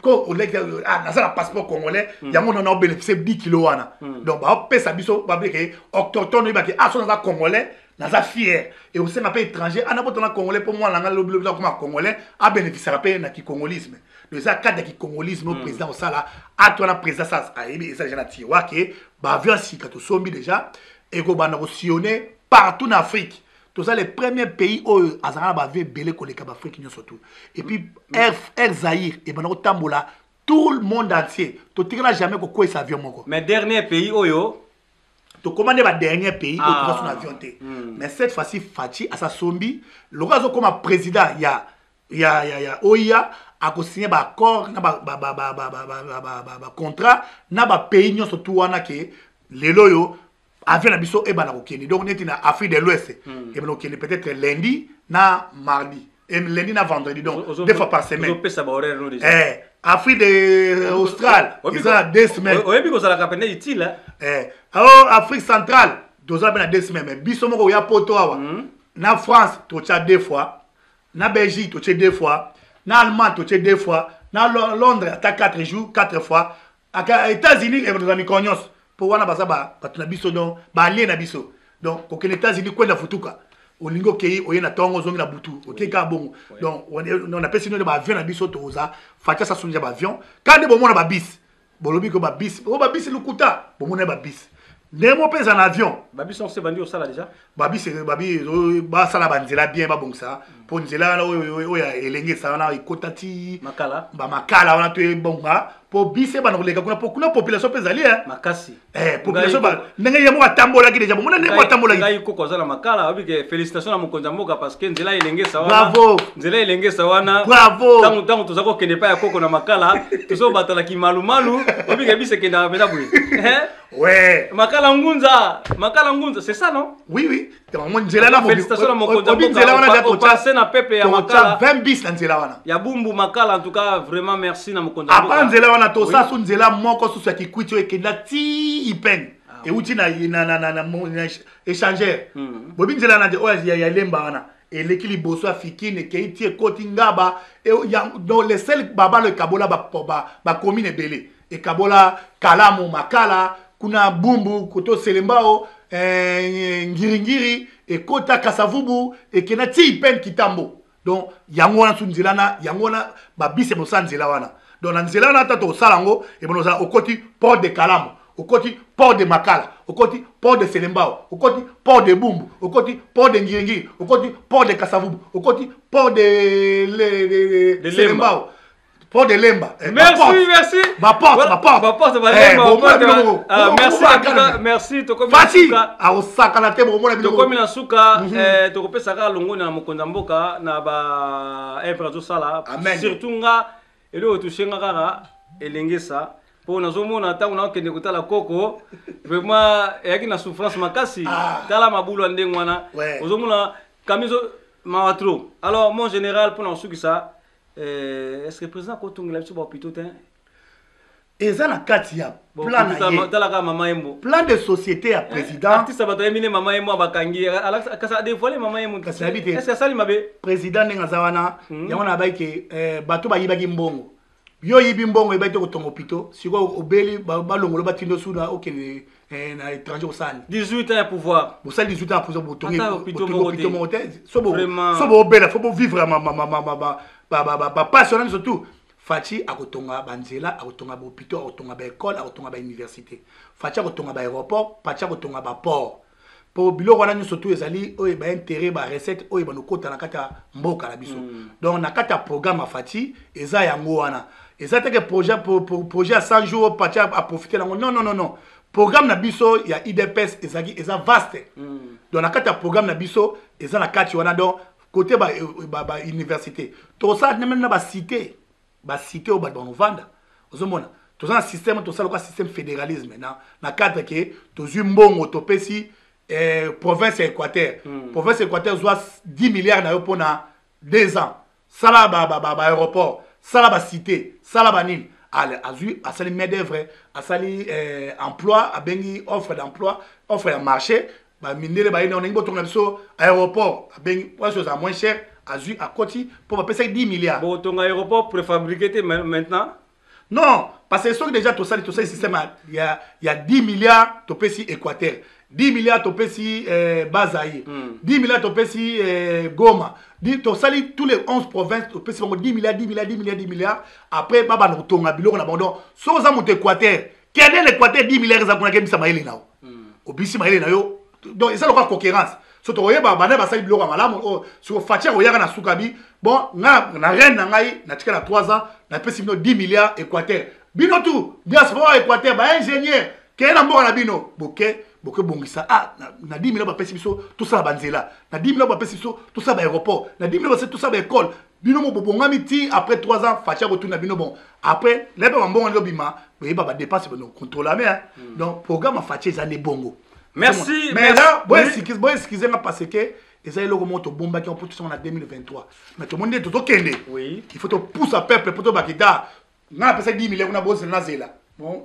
oleki naza na passeport congolais, yango nana obénéficie 10 kilos wana. Donc baopesa biso babeke autochtone, oyebake ah, so naza congolais, naza fier. E osenga mpe étranger ana botona congolais, mpo mwana nanga lobi lobi akoma congolais, abénéficiaka mpe na kicongolisme. Donc eza cadre ya kicongolisme oyo président osala acte wana. Président sa ayebi, eza déjà na tiroir ke baavion ya sika tosombi déjà, ekobanda kosillonner partout na Afrique. Toza le premier pays oyo azalaka na baavion ebele koleka baafrike nyonso tout. Et puis Air Zaire ebanda kotambola tout le monde entier, totikala jamais kokweyisa avion moko. Mais dernier pays oyo Tokóma nde badernier pays oyo toza so na avion te. Mais cette fois-ci Fatshi asasombi lokola azokóma président ya OUA, akosigne baaccord na bacontrat na bapays nyonso tu wana ke lelo oyo avion na biso ebanda kokende. Donc neti na Afrique de l'Ouest, ebanda kokende peut-être lundi na mardi, lundi na vendredi, donc deux fois par semaine. Ozopesa bahoraire no déjà. Eh, Afrique de Austral eza na 2 semaines. Oyebi kozalaka pene utile. Eh, alors Afrique centrale toza mpe na 2 semaines. Mais biso moko oya poto awa, na France totya deux fois, na Belgique totie deux fois, na Allemagne totie deux fois, na Londres ata 4 jours, quatre fois. Aka États-Unis toza mikolo nyonso, mpo wana baza bato na biso, donc baallié na biso. Donc kokende États-Unis kwenda futuka, olingi okei, oye na ntongo, ozongi na butu, okei kaka bongo. Donc napesi nino baavion na biso, toza Fatshi asasongia baavion. Ka nde bomona babus, bolobi ko babus o babus lukuta, bomona babus ndenge mo mpe eza na avion. Babus onse bandi osala déjà. Babus babi basala banzela bien, babongisa mpo nzela wana oyo elenge esala wana ekota ti Makala. Bamakala wana to ebonga mpo bus ebanda koleka kuna, mpo kuna population mpe ezali. Makasi. Population ndenge ye moko atambolaki déjà, bomona ndenge moko atambolaki. Ngai koko aza na Makala, oyebi ke félicitation na mokonzi ya mboka parce que nzela elengesa wana. Bravo. Nzela elengesa wana. Bravo. Ntango toza kokende epai ya koko na Makala, tozobatalaki malumalu, oyebi ke bus ekendaka mpenza boye. Ouais. Makala Ngunza, Makala Ngunza, c'est ça, non? Oui, nzela na Félicitation na mokonzi ya obi nzela wana mboka, opase na peuple ya Makala. 20 bus na nzela wana. Ya Bumbu, Makala, en tout cas vraiment merci na mokonzi ya apa mboka. Nzela wana tosala so nzela moko susu ya Kikwiti oyo ekenda ti Ipene, euti na échangeur. Boyebi nzela na oyo ya Lemba wana, eleki liboso ya Fikine, ekei ti ekoti Ngaba. Donc le seul babalo ekabola bacommune ebele, ekabola Kalamu, Makala kuna, Bumbu, koto Selembao, Ngiringiri, ekota Kasavubu, ekenda ti Ipene, Kitambo. Donc yango wana su nzela na yango wana, babus ebosala nzela wana. Donc na nzela wana ata tosala yango, ebona ozala okoti port de Kalamu, okoti port de Makala, okoti port de Selembao, okoti port de Bumbu, okoti port de Ngiringiri, okoti port de Kasavubu, okoti port de De Selembao, port de Lemba. Merci, merci. Baporte, baporte. Baporte, balemba, baporte. Ah, merci en tout cas, merci. Tokomi na Fatshi suka. Akosakana te, bokomona biloko. Tokomi na suka, tokopesa kaka longoni na mokonzi ya mboka na ba œuvre azosala. Amen. Surtout nga eloko etouche nga kaka elengesa, mpo nazomona ntango nakokende kotala koko, vraiment eyaki na souffrance makasi. Ah. Tala mabulu ya ndenge wana. Ozomona kamizo, mawa trop. Alors mon général, mpona kosukisa, est ce que président akotongela biso bahôpitaux te? Eza na kati ya plan na ye. Talaka mama Yembo. Plan de société ya président. Artiste bato ayembi nde mama Yembo bakangi, kasi adévoile mama Yembo. Kasi nayebi te. Est ce que asali mabe? Président ndenge aza wana, yango na bayiki ke bato bayibaki mbongo. Yo oyibi mbongo, oyebaki te kotonga hôpitaux. Sikoyo obeli, balongolo, batindi osuna, okende na étranger, kosala nini? 18 ans ya pouvoir. Bosali 18 ans ya pouvoir, botongi hôpitaux moko te. So boobela, faut bovivre bapasi wana nyonso. Tout Fatshi akotonga banzela, akotonga bahôpitaux, akotonga baécole, akotonga bauniversité. Fatshi akotonga baaéroport, Fatshi akotonga baport, mpo biloko wana nyonso tu ezali oyo baintérêt, barecette oyo banokota na kati ya mboka na biso. Donc na kati ya programme ya Fatshi eza yango wana. Eza te que projet ya 100 jours, Fatshi aprofite nango. Non, non, non, non. Programme na biso ya UDPS ezalaki, eza vaste. Donc na kati ya programme na biso eza na kati wana. Donc côté bauniversité ba tosala même na bacité, bacité oyo bato banovanda. Ozomona, toza na système, tosala kwa système fédéralisme na cadre ke tozwi mbongo, topesi province ya Équateur. Province ya Équateur, zwa 10 milliards na yo mpona 2 ans, sala baaéroport, ba sala bacité, sala banini. Ale azwi, asali main d'œuvre, asali emploi, abengi offre d'emploi, offre ya marché. Bamindele bayini, oningi botonga biso aéroport, abengi place ozala moins cher, azwi, akoti mpo bapesaki 10 milliards. Botonga aéroport préfabriqué te maintenant? Non, parce que soki déjà tosali système ya 10 milliards, topesi Équateur 10 milliards, topesi Bas-Zaïre 10 milliards, topesi Goma, tosali tous les 11 provinces, topesi bango 10 milliards, 10 milliards, 10 milliards, 10 milliards. Après babanda kotonga biloko na bango. Donc soki oza moto Équateur, kende na Équateur, 10 milliards eza kuna, kebisa mayele na yo, obisi mayele na yo. Donc eza lokola concurrence. So tokoyeba banda basali biloko ya malamu oyo. Siko Fatshi akoyaka na suka bi bon, nga na règne na ngai natika na 3 ans, napesi bino 10 milliards. Équateur, bino tu diaspora Équateur, baingénieur, keye na mboka na bino, boke bokebongisa. Ah, na 10 milliards bapesi biso, tosala banzela. Na 10 milliards bapesi biso, tosala baéroport. Na 10 milliards bapesi, tosala baécole. Bino mo bobongami ti après 3 ans, Fatshi akotuna bino. Bon, après lebe bambongo nde obima, boyeba badépense, bocontrôle mais donc programme ya Fatshi eza nde bongo. Merci. Mais là, boexcuse nga parce que eza eloko moko tobombaki mpo tosonga na 2023, mais tomoni nde tozokende. Il faut topusa peuple mpo tobakita. Nga napesaki 10 millions kuna, bozela, nazela. Bon,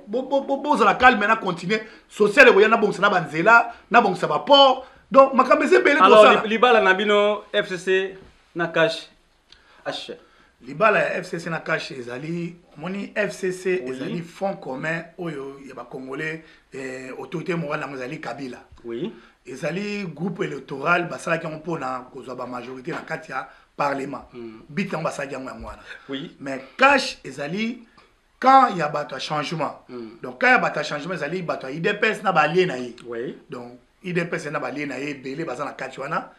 bozala calme, na continuer social ekoya, nabongisa na banzela, nabongisa baport. Donc makambo eza ebele. Alors libala na bino, FCC na CACH H? Libala ya FCC na CACH ezali, omoni, FCC ezali front commun oyo ya bacongolais. Autorité morale yango ezali Kabila. Ezali groupe électoral, basalaki yango mpona kozwa bamajorité na kati ya parlement. But yango basalaki yango, yango wana. Mais CACH ezali camp ya bato ya changement. Donc camp ya bato ya changement ezali bato ya UDPS na baallié na ye. Donc UDPS na baallié na ye ebele baza na kati wana.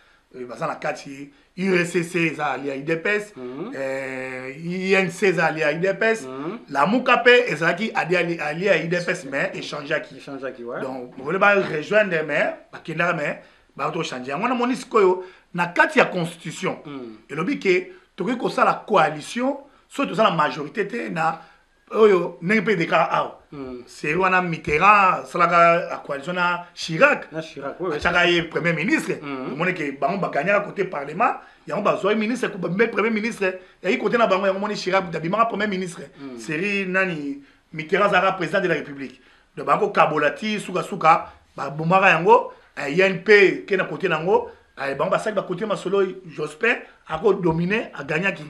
Baza na kati, URSC eza allié ya UDPS, UNC eza allié ya UDPS, Lamuka mpe ezalaki allié ya UDPS, mais échangeaki. Échangeaki, ouais. Donc vole barejoindre, mais bakendaka, mais bato changer yango. Namoni sikoyo na kati ya constitution elobi ke tokoki kosala coalition soki toza na majorité te. Na oyo ndenge mpe elekaka awa, série wana, Mitterrand asalaka coalition na Chirac. Na Chirac, oui. Atiaka ye premier ministre. Omoni ke bango baganyaka côté parlement, yango bazwaki ministre, mpe premier ministre yaki côté na bango. Yango moni Chirac abimaka premier ministre, série nani, Mitterrand azalaka président de la République. Donc bango kabola ti sukasuka babomaka yango. UNP ke na côté nango, bango basali bakote masolo, Jospin akodomine, aganyaki.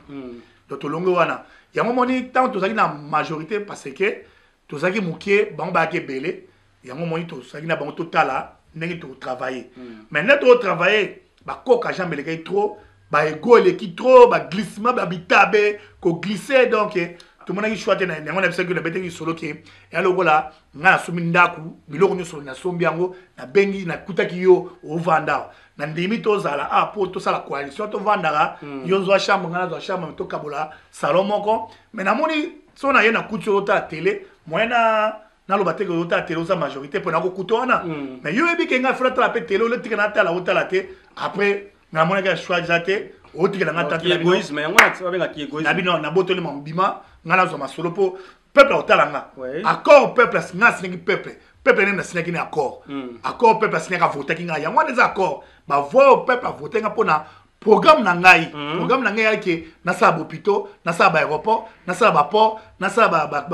Donc tolongi wana. Yango moni ntango tozalaki na majorité, parce que tozalaki moke, bango bayaki ebele. Yango moni tozalaki na bango, totala ndenge totravaille. Mais nde totravaille, bakoka jambe elekaki trop, baego eleki trop, baglissement, babitabe koglisse. Donc tomonaki choix te. Yango na bisaki, nabetaki solo ke eya lokola ngai nasombi ndako, biloko nyonso nasombi yango, nabengi, nakutaki yo ovanda awa, na ndimi tozala a mpo tosala coalition, tovandaka, yo zwa chambre, ngai nazwa chambre, tokabola salon moko. Mais namoni so na ye, nakuti oyo otala télé, moyen na naloba te ke ozotala télé, oza majorité mpo nakokuta wana. Mais yo oyebi ke ngai fula tala mpe télé, olotika natala, otala te. Après namonaki ya choix eza te, otikela ngai tante na bino. Égoïsme yango wana babengaki égoïsme. Na bino nabotoli mabima, ngai nazwa masolo mpo peuple akotala nga. Accord peuple, nga asinyaki peuple, peuple ndenge nasinyaki ni accord. Accord peuple asinyaki, avotaki ngai, yango wana eza accord. Bavoix oyo peuple avote nga mpona programme na ngai. Programme na ngai eyaki nasala bahôpitaux, nasala baaéroport, nasala baport, nasala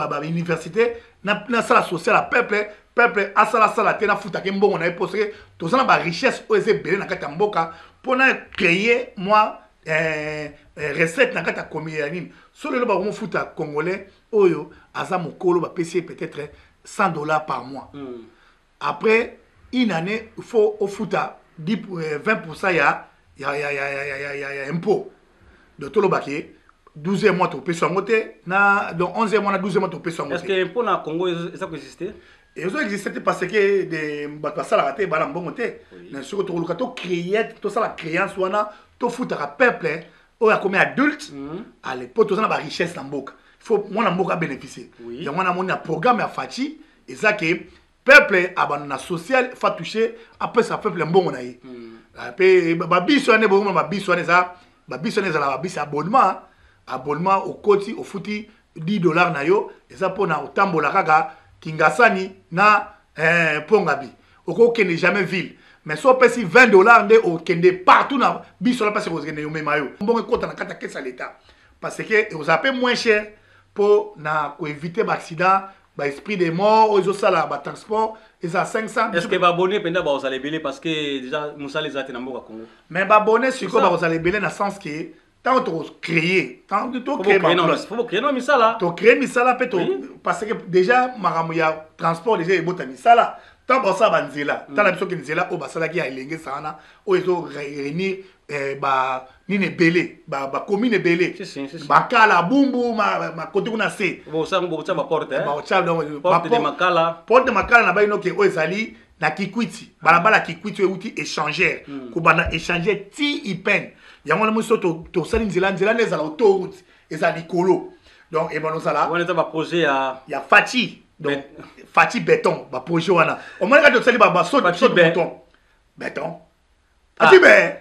bauniversité, nasala social ya peuple. Peuple asalasala te, nafutaki mbongo na ye mpo soki toza na barichesse oyo eza ebele na kati ya mboka mpona créer mwa Recette na kati ya commune ya nini. So lelo bakomofuta Congolais oyo aza mokolo, bapesi ye peut-être 100 $ par mois. Après une année, il faut ofuta 10, 20% ya impôt. Donc tolobaki 12e mois topesi yango te na, donc 11e mois na 12e mois topesi yango. Est ce que impôt na Congo eza koexiste? Ezoexiste te, parce que bato basalaka te, bala mbongo te. Na soki tokoluka tocréer, tosala créance wana, tofutaka peuple oyo akomi adulte. Ale, mpo toza na barichesse na mboka, il faut mwana mboka abénéficie. Yango wana amoni na programme ya Fatshi eza ke peuple abanda na social, fa touche, apesa peuple mbongo na ye. Mpe babisi wana, bozomona babisi wana, eza babisi wana, ezala babisi abonnement. Abonnement, okoti, ofuti 10 $ na yo, eza mpona otambola kaka Kingasani na Pongabi, okokende jamais ville. Mais so opesi 20 $ nde okende partout na biso wana, mpasi kokende omema yo mbongo ekota na kati ya caisse ya l'État, parce que ozala mpe moins cher mpo na koéviter baaccident, baesprit de mort oyo ezosala batransport eza 500. Est ce que baabonné mpenza bakozala ebele? Parce que déjà mosala eza te na mboka Congo. Mais baabonné sikoyo bakozala ebele na sens ke ntango tokocréer, tocréer misala. Tocréer misala mpe, parce que déjà makambo ya transport déjà ebota misala. Ntango basala banzela, tala biso ke nzela oyo basalaki ya Elenge wana, oyo ezoréunir banini ebele, bacommune ebele, Makala, Bumbu, makote kuna se. Porte de Makala na bayino ke oyo ezali na Kikwiti, balabala Kikwiti oyo euti échangeur, kobanda échangeur ti Ipene. Yango wana moso tosali nzela, nzela nde ezala autoroute, eza likolo. Donc ebana ozala baprojet ya Fatshi. Donc Fatshi béton, baprojet wana omoni kati tosali basaut de mouton, béton, Fatshi be.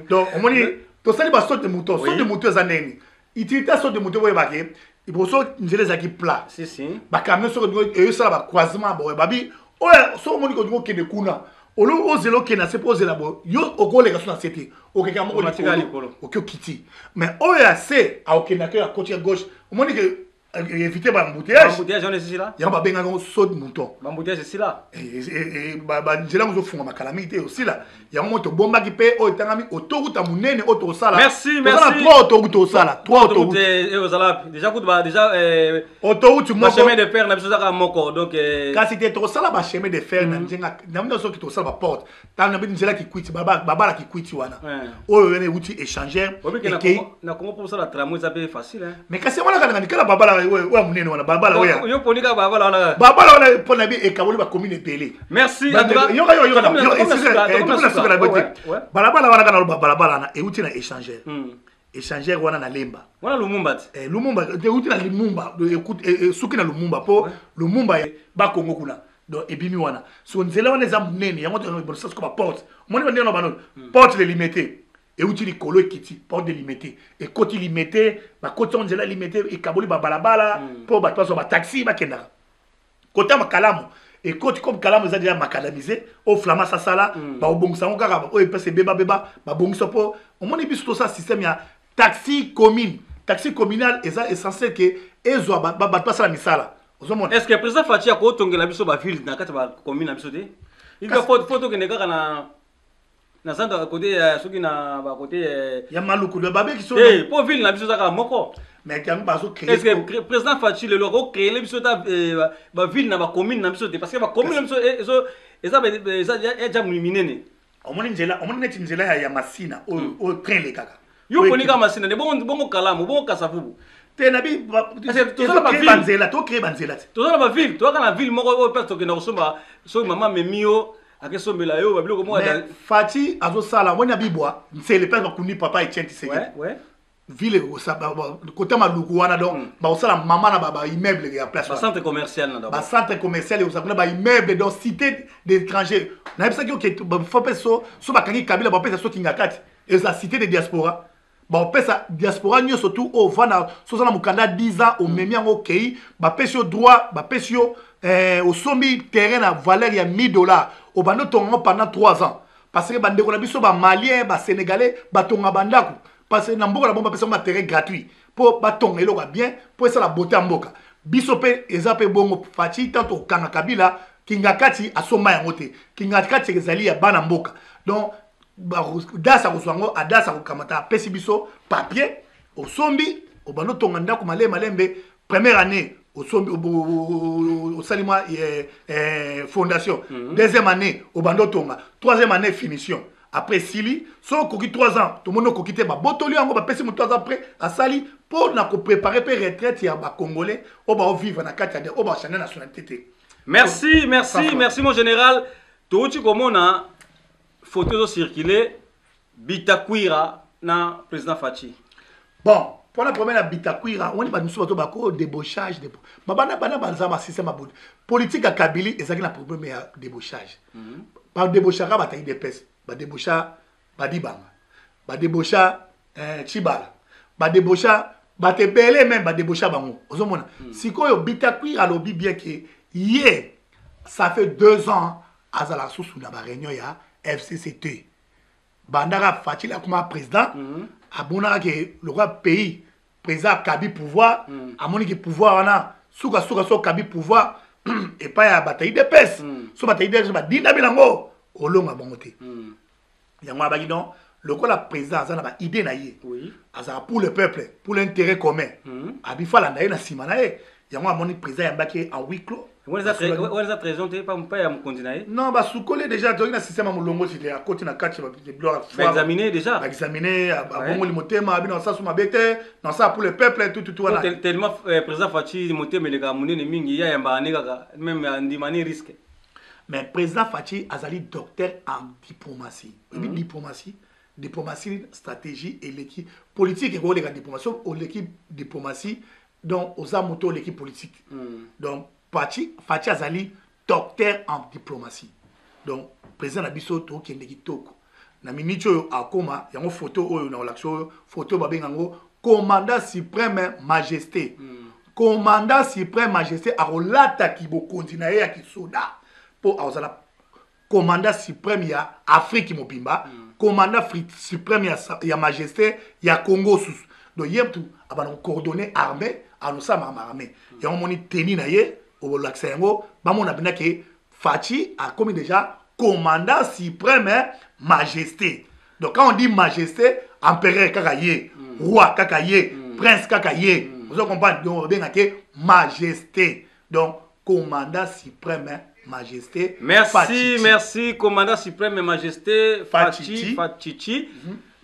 Donc omoni tosali basaut de mouton. Saut de mouton eza ndeni, utilité ya saut de mouton, boyebake liboso nzela ezalaki plat, bacamion soki eyosala bacroisement boye, babi oyo soki omoni kolingi okende kuna, olo ozela okende na se mpo ozela boye, yo okoleka so na se te, okeka moko likolo, oki okiti. Mais oyo ya se akokendaki, oyo akoti ya gauche, omoni ke éviter baembouteillage. Yango babengaka yango saut de mouton. Banzela yango ezofunga makala mingi te, osila yango mo tobombaki mpe oyo etangami autoroute ya monene oyo tokosala. Tozala trois autoroute, tosala trois autoroute. Autoroute moko, chemin de fer na biso ezaka moko, donc. Kasi te, tokosala bachemin de fer na nzenga na soki tokosala baporte. Ntango na nzela Kikwiti, babala Kikwiti wana oyo wana euti échangeur. Na Congo, mpo osala tramway eza mpe facile. Mais kasi yango wana kaka kala babala oyo ya monene wana, babala oyo. Yo poni kaka babala wana? Babala wana mpo na bi ekaboli bacommune ebele. Merci. Yoka na bote, balabala wana kaka naloba, balabala wana euti na échangeur, échangeur wana na Lemba. Wana Lumumba te? Lumumba, euti na Lumumba, suki na Lumumba, mpo Lumumba bakongo kuna. Donc ebimi wana, so nzela wana eza monene. Yango siko baporte, omoni bandenge na bano porte de Limete euti likolo, ekiti porte de Limete, ekoti Limete, bakoti yango nzela Limete, ekaboli babalabala mpo bato bazwa bataxi bakendaka kota Makalamu. Ekoti comme Kalamu eza déjà macadamisé, oyo Flama asasala, bakobongisa yango kaka oyo epesa ebebabeba, babongisa. Mpo omoni biso tosala système ya taxi commune, taxi communal eza essentiel ke ezwa bato basala misala, ozomona. Est ce que président Fatshi akotongela biso baville na kati ya bacommune na biso te? Il faut tokende kaka na centre côté ya soki na bakote ya Maluku babeki so. Te, mpo ville na biso eza kaka moko. Mais yango bazocréer. Est ce que président Fatshi lelo akocréele biso ta baville na bacommune na biso te? Parce que bacommune na biso eza ja minene. Omoni nzela, omoni neti nzela ya Masina oyo train elekaka. Yo poni kaka Masina nde bongo Kalamu, bongo Kasavubu. Te, na bi banzela, tocréer banzela te. Toza na baville, toza kaka na ville moko oyo place tokenda kosomba. Soki mama amemi yo, akesombela yo babiloko moko. Fatshi azosala, omoni na bibwa Nsele place bakundi papa Etienne Tshisekedi, ville kota Maluku wana. Donc bakosala mama na baimmeuble ya place. Bacentre commercial na. Bacentre commercial ekozala kuna, baimmeuble, donc cité d'étranger. Nayebisaki oke fo mpe so bakangi Kabila, bapesa so kinga kati, eza cité de diaspora. Baopesa diaspora nyonso tu oyo ovanda, so oza na mokanda 10 ans, omemi yango, okei, bapesi yo droit, bapesi yo, osombi terrain na valeur ya 1000 $, obandi otonga yango pendant 3 ans. Parce que bandeko na biso bamalien, basénégalais batonga bandako, parce que na mboka na bango bapesa bango baterrain gratuit mpo batonga eloko ya bien, mpo esala beauté ya mboka. Biso mpe eza mpe bongo. Fatshi, tant tokokanga Kabila, kinga kati asomba yango te, kinga kati ezali ya bana mboka. Donc Das akozwa yango, adas akokamata, apesi biso papier, osombi, obanda otonga ndako malembe malembe. Première année osombi, osali mwa fondation. Deuxième année obanda otonga, troisième année finition. Après sili, so okoki 3 ans, tomoni okoki te, babotoli yango, bapesi moto aza prêt, asali mpo na koprépare mpe retraite ya bacongolais oyo baovivre na kati ya oyo bachange nationalité te. Merci, merci, merci mon général. Touti komona photo ezocircule, Bitakwira na président Fatshi. Bon, mpona problème ya Bitakwira, wani bato mosusu bato bako débauchage, babana bana baza basystème ya politique ya Kabili ezalaki na problème ya débauchage. Badébauchaka bato ya UDPS, badébaucha Badibanga, badébaucha Tshibala, badébaucha bato ebele, même badébaucha bango. Ozomona sikoyo Bitakwira alobi bien ke ye, ça fait 2 ans azala susu na baréunion ya FCC. Bandaka Fatshi akoma président, amonaka ke lokola pays président akabi pouvoir, amoni ke pouvoir wana sukasuka so okabi pouvoir epai ya bato ya UDPS, so bato ya UDPS badindami nango, olonga bango te. Yango abaki non, lokola président aza na baidée na ye, azala pour le peuple, pour l'intérêt commun, abi fo alanda ye na nsima na ye. Yango amoni président yambaki ye en huis clos. Wana eza trahison te pa ya mokonzi na ye? Non, basukoli déjà, toki na système ya molongo ti te, akoti na kati. Baexamine déjà. Baexamine, abongoli motema, abi na so mabe te, na ça pour le peuple, tout tout wana. Tellement président Fatshi motema eleka monene mingi, ya yambaka ne kaka même andima ne risque. Mais président Fatshi azali docteur en diplomatie. Oyebi diplomatie, diplomatie stratégie eleki politique, ekoleka diplomatie, oleki diplomatie, donc oza moto oleki politique. Donc Fatshi azali docteur en diplomatie. Donc président na biso tokende kitoko na miniti oyo akoma yango photo oyo na olakisi oyo, photo babenga yango commandant suprême majesté. Commandant suprême majesté akolataki bokonzi na ye ya kisoda mpo akozala commandant suprême ya Afrique mobimba, commandant suprême ya majesté ya Congo susu. Donc ye mutu abanda kocoordonne armée, anosalama armée. Yango moni teni na ye olakisa yango, bamona mpenza ke Fatshi akomi déjà commandant suprême majesté. Donc quand on dit majesté, empereur kaka ye, roi kaka ye, prince kaka ye, ozo comprendre? Donc babengake majesté, donc commandant suprême majesté. Merci. Fatshi. Merci, commandant suprême majesté Fatshi. Fatshi Fatshi.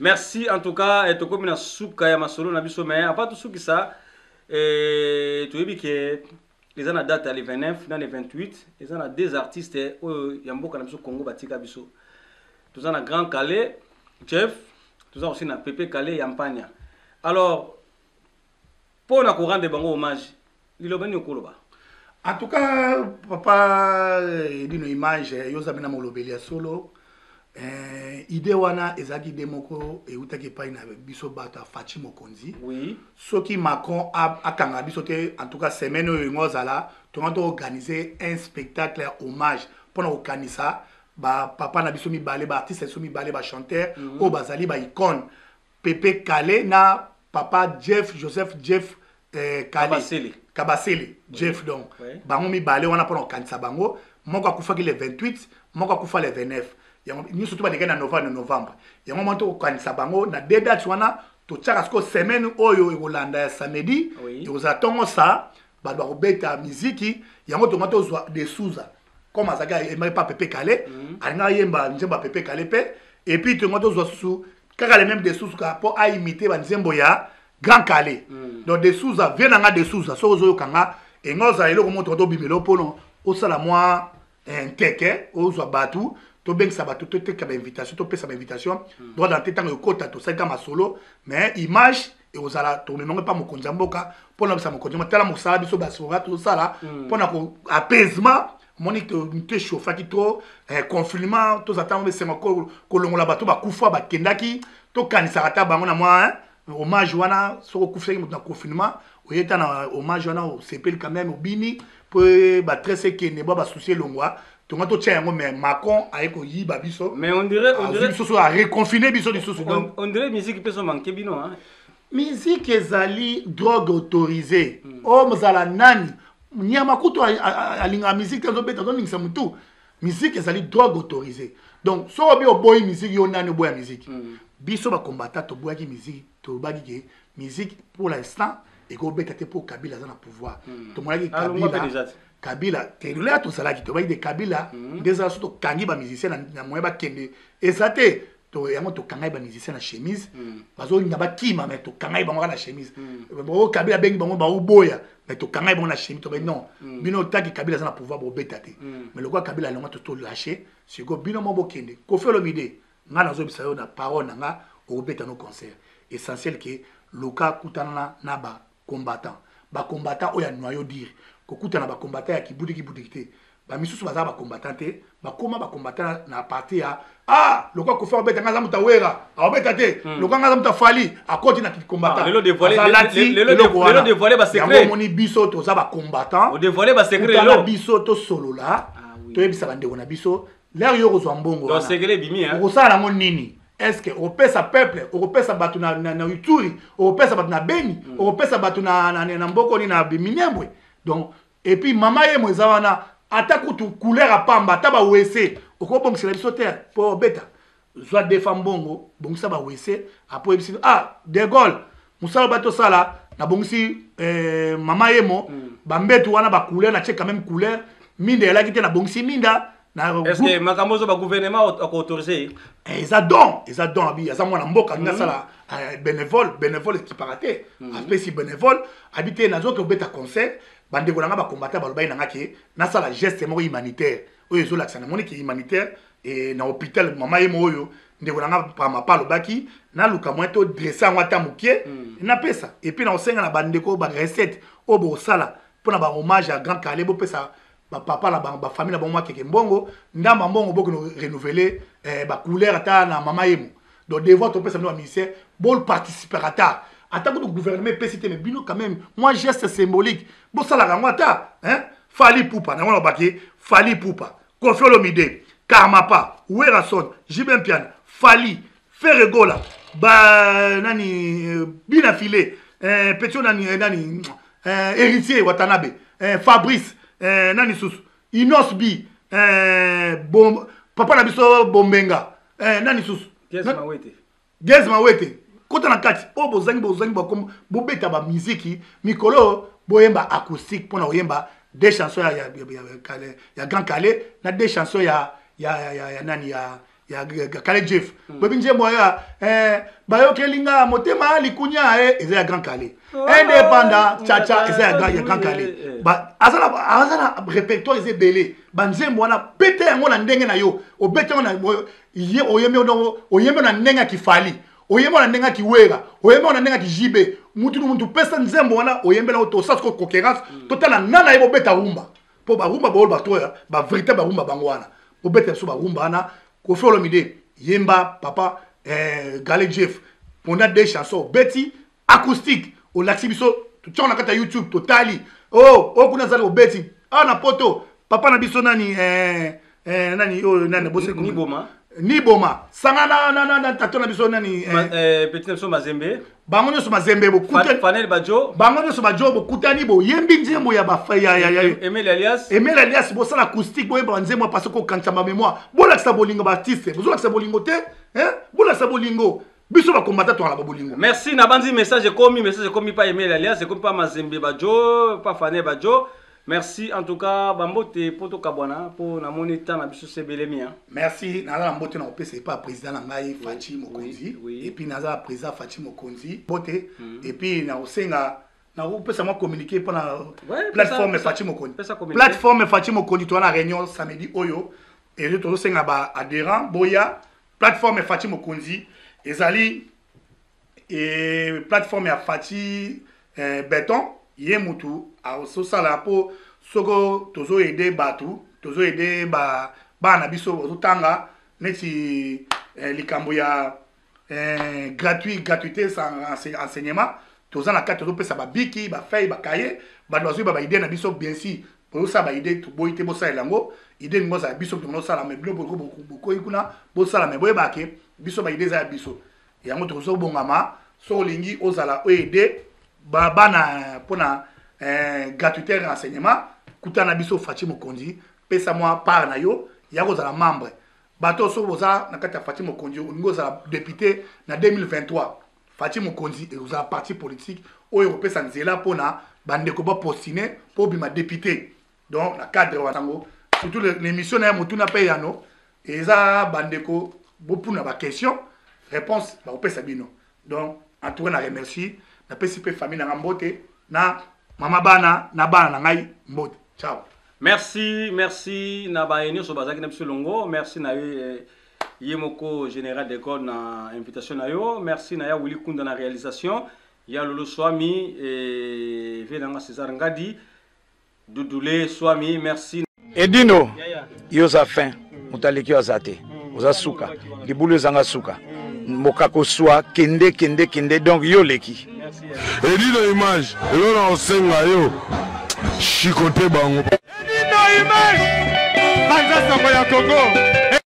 Merci en tout cas. Tokomi na suka ya masolo na biso, mais apa tosukisa, toyebi ke eza na date ya le 29 na le 28, eza na deux artistes oyo ya mboka na biso Congo batika biso. Toza na Grand Kallé Jeff, toza aussi na Pepe Kallé ya Mpania. Alors mpo na korendre bango hommage, liloba nini okoloba? En tout cas, papa Edino Image, yo oza mpena molobeli ya solo. Idée wana ezalaki idée moko eutaki epai na biso bato ya Fatshi mokonzi. Soki Macron akanga biso te, en tout cas semaine oyo yango azala, tonga toorganiser un spectacle ya hommage mpona kokanisa bapapa na biso mibale, baartiste na biso mibale, bachanteur oyo bazali baicône, Pepe Kallé na papa Jeff, Joseph Jeff Kallé. Kabasele. Kabasele Jeff. Donc bango mibale wana, mpona kokanisa bango, moko akufaki le 28, moko akufa le 29. Yango nyonso to balekaki na novembre, na novembre. Yango moko tokokanisa bango na deux dates wana. Totiaka sikoyo semaine oyo ekolanda ya samedi, ekozala ntongo sa bato bakobeta miziki. Yango tonga tozwa de Souza, comme azalaki ayembaki pa Pepe Kallé, alingaki ayemba nzembo ya Pepe Kallé mpe. Et puis tonga tozwa susu kaka le même de Souza kaka mpo aimite banzembo ya Grand Kallé. Donc de Souza, vie na nga de Souza, soki ozoyoka nga, enga ozala eloko moko tonga tobimela mpona osala mwa nteke, ozwa bato, tobengisa bato, toteka bainvitation, topesa bainvitation. Droit d'entrée, ntango ekota, tosalika masolo, mais image ekozala tomemango epa mokonzi ya mboka mpona bisa mokonzi ya mboka: tala mosala biso basoka tozosala mpona ko apaisement. Omoni to échauffaki trop, confinement, tozala ntango esenga kolongola bato bakufa bakendaki, tokanisaka ata bango na mwa hommage wana. Soki okufisaki moto na confinement, oye ta na hommage wana, osepeli quand même, obini mpo bastress ekende, bwa basusi elongwa. Tonga totia yango, mais Macron aye koyiba biso. Mais on dirait biso so areconfine biso lisusu. Donc on dirait musique mpe so manke bino, hein? Musique ezali drogue autorisée. Oyo mozala nani, nyama kutu alingaka musique te, azobeta, azoningisa motu. Musique ezali drogue autorisée. Donc soki obi oboyi musique, yo nani oboya musique? Biso bacombattant toboyaki musique, tolobaki ke musique pour l'instant ekobeta te mpo Kabila aza na pouvoir. Tomonaki Kabila, Kabila telolea tozalaki, tolobaki de Kabila nde ezala so tokangi bamusicien na moyen bakende eza te. To yango tokangai bamusicien na chemise, bazolinga bakima, mais tokangai bango kaka na chemise. O Kabila abengi bango, baoboya, mais tokangai bango na chemise. Tobai non, bino taki Kabila aza na pouvoir, bobeta te. Mais lokola Kabila alonga, tolâche sikoyo, bino mo bokende. Koffi Olomide, nga nazobisa yo na parole na nga, okobeta no concert. Essentiel ke luka kutana na bacombattant, bacombattant oyo ya noyau dur. Kokutana bacombattant ya kibudiki budiki te. Bamisusu baza bacombattant te, bakóma bacombattant na parti ya ah, lokwa Koffi akobeta, nga aza moto awera akobeta te, lokwa nga aza moto afali akoti na combattant. Yango omoni biso toza bacombattant, kutana biso, tosolola, toyebisa bandeko na biso. L'heure yo kozwa mbongo, okosala yango nini? Est ce que okopesa peuple, okopesa bato na Ituri, okopesa bato na Beni, okopesa bato na mboko nini, na Minembwe? Donc et puis mama yemo eza wana, ata kutu couleur apamba, ata bawese okobongisela biso te mpo obeta. Zwa defa mbongo, bongisa bawese apo oyebisi ah de Gaulle mosala ba tosala, nabongisi mama yemo, bambetu wana bacouleur, natie quand même couleur, minda elaki te, nabongisi minda. Est-ce que makambo ozo bagouvernement akoautorise? Eza don, eza don. Abi aza mwana mboka, alingi asala bénévole. Bénévole ekipaka te. Apesi bénévole, abi te nazoki obeta concert, bandeko na nga bacombattant balobaki na nga ke nasala geste moko humanitaire oyo ezolakisa namoni ke humanitaire na hôpital mama ye mo oyo ndeko na nga pamapa alobaki naluka moyen to dresse yango ata mokie, napesa. Et puis nakosenga na bandeko barecette oyo bokosala mpona bahommage ya Grand Kallé, bopesa bapapa na bafamille na bango makeke mbongo, ndamba mbongo, bokende renouveler bacouleur ata na mama yemo. Donc devoir topesa bino bamusicien, boparticipera ata kutu gouvernement epesi te, mais bino quand même moi geste symbolique bosalaka yango ata, hein? Fally Ipupa nango nalobaki, Fally Ipupa, Koffi Olomide, Karmapa, Werrason, JB Mpiana, Fally, Ferre Gola, ba nani, Bina File, petit nani, nani, Héritier Watanabe, Fabrice, nani susu, Innoss'B, bon, papa na biso Bombenga, nani susu, Gaz Mawete, kota na kati oyo bozangi, bozangi bakombo. Bobeta bamiziki mikolo, boyemba acoustique mpona koyemba deux chansons ya Grand Kallé na deux chansons ya nani, ya Kallé Jeff. Boyebi nzembo ya bayokeli nga motema likunya, eza ya Grand Kallé. Indépendant chacha eza ya Grand Kallé. Aza na répertoire, eza ebele banzembo wana. Bete yango na ndenge na yo, obete yango ye, oyembi, oyembi na ndenge ya kifali, oyembi na ndenge ya kiwera, oyembi na ndenge ya kijibe. Mutu mutu pesa nzembo wana oyembela, tosala siko concurrence, totala nana ye. Bobeta rumba mpo barumba baoyo bato oyo bavérité barumba bango wana, bobeta biso barumba wana. Koffi Olomide, yemba papa Gale Jeff pendant deux chansons, obeti acoustique, olakisi biso, totiango na kati ya YouTube, totali. Oh, oyo kuna azali obeti awa na Poto, papa na biso nani, nani oyo, nani? Niboma. Niboma sanga na tato na biso nani? Petit na biso Mazembe. Bango nyonso Mazembe bokutani. Fanel Bajo. Bango nyonso bajo, bokutani, boyembi nzembo ya ba ya Emile Alias. Emile Alias, bosala acoustique, boyemba banzembo parce que kokanisa bamémoire, bolakisa bolingo. Baartiste bozolakisa bolingo te, hein? Bolakisa bolingo, biso bakombata tongala babolingo. Merci. Nabandi message ekomi, message ekomi pa Emile Alias, ekomi pa Mazembe Bajo, pa Fanel Bajo. Merci en tout cas, bambote po tokabwana, mpo namoni temps na biso sebelemi, hein. Merci. Naza na mbote na kopesa epa président na ngai Fatshi Mokonzi. Et puis naza na président Fatshi Mokonzi mbote. Et puis nakosenga, nakopesa mwa communiqué mpona plateforme Fatshi Mokonzi. Pesa communiqué. Plateforme Fatshi Mokonzi, toza na réunion samedi oyo ezo, tozosenga baadhérent boya. Plateforme Fatshi Mokonzi ezali plateforme ya Fatshi Béton. Ye mutu azosala mpo soko tozoaider bato, tozoaider bana na biso bazotanga neti likambo ya gratuit, gratuité sans enseignement. Toza na kati, tozopesa babiki, bafeuille, bakaye. Bato bazoyeba baidée na biso, bien sûr bozosala baidée, toboyi te, bosalela yango. Idée ningo ozala biso moto osala, mais bino bokoyi kuna bosala, mais boyebaka ke biso baidée eza ya biso. Yango tozobongama. Soki olingi ozala oaider bana mpona gratuité renseignement, kutana na biso Fatshi Mokonzi, pesa mwa part na yo. Ya kozala membre. Bato soki boza na kati ya Fatshi Mokonzi, olingi ozala député na 2023, Fatshi Mokonzi ekozala parti politique oyo ekopesa nzela mpona bandeko bapostine mpo obima député. Donc na cadre wana yango, surtout l'émission na ya motuna mpe yano, eza bandeko bopuna baquestion, réponse bakopesa bino. Donc en tout cas na remercie, napesi mpe famille na nga mbote, na mama bana na bana na ngai mbote. Ciao. Merci, merci na baye nyonso bazalaki na biso elongo. Merci na ye, ye moko général de Gaulle, na invitation na yo. Merci na ya Willy Kunda na réalisation, ya Lolo Swami et vie nanga César Ngadi Dudule Swami, merci. Edino, yo oza fin, moto aleki yo aza te. Oza suka, libulu ezanga suka, mokako swa, kende kende kende, donc yo oleki. Edino Image, eloko na kosenga yo, chikote bango. Edino Image, panza sango ya Congo.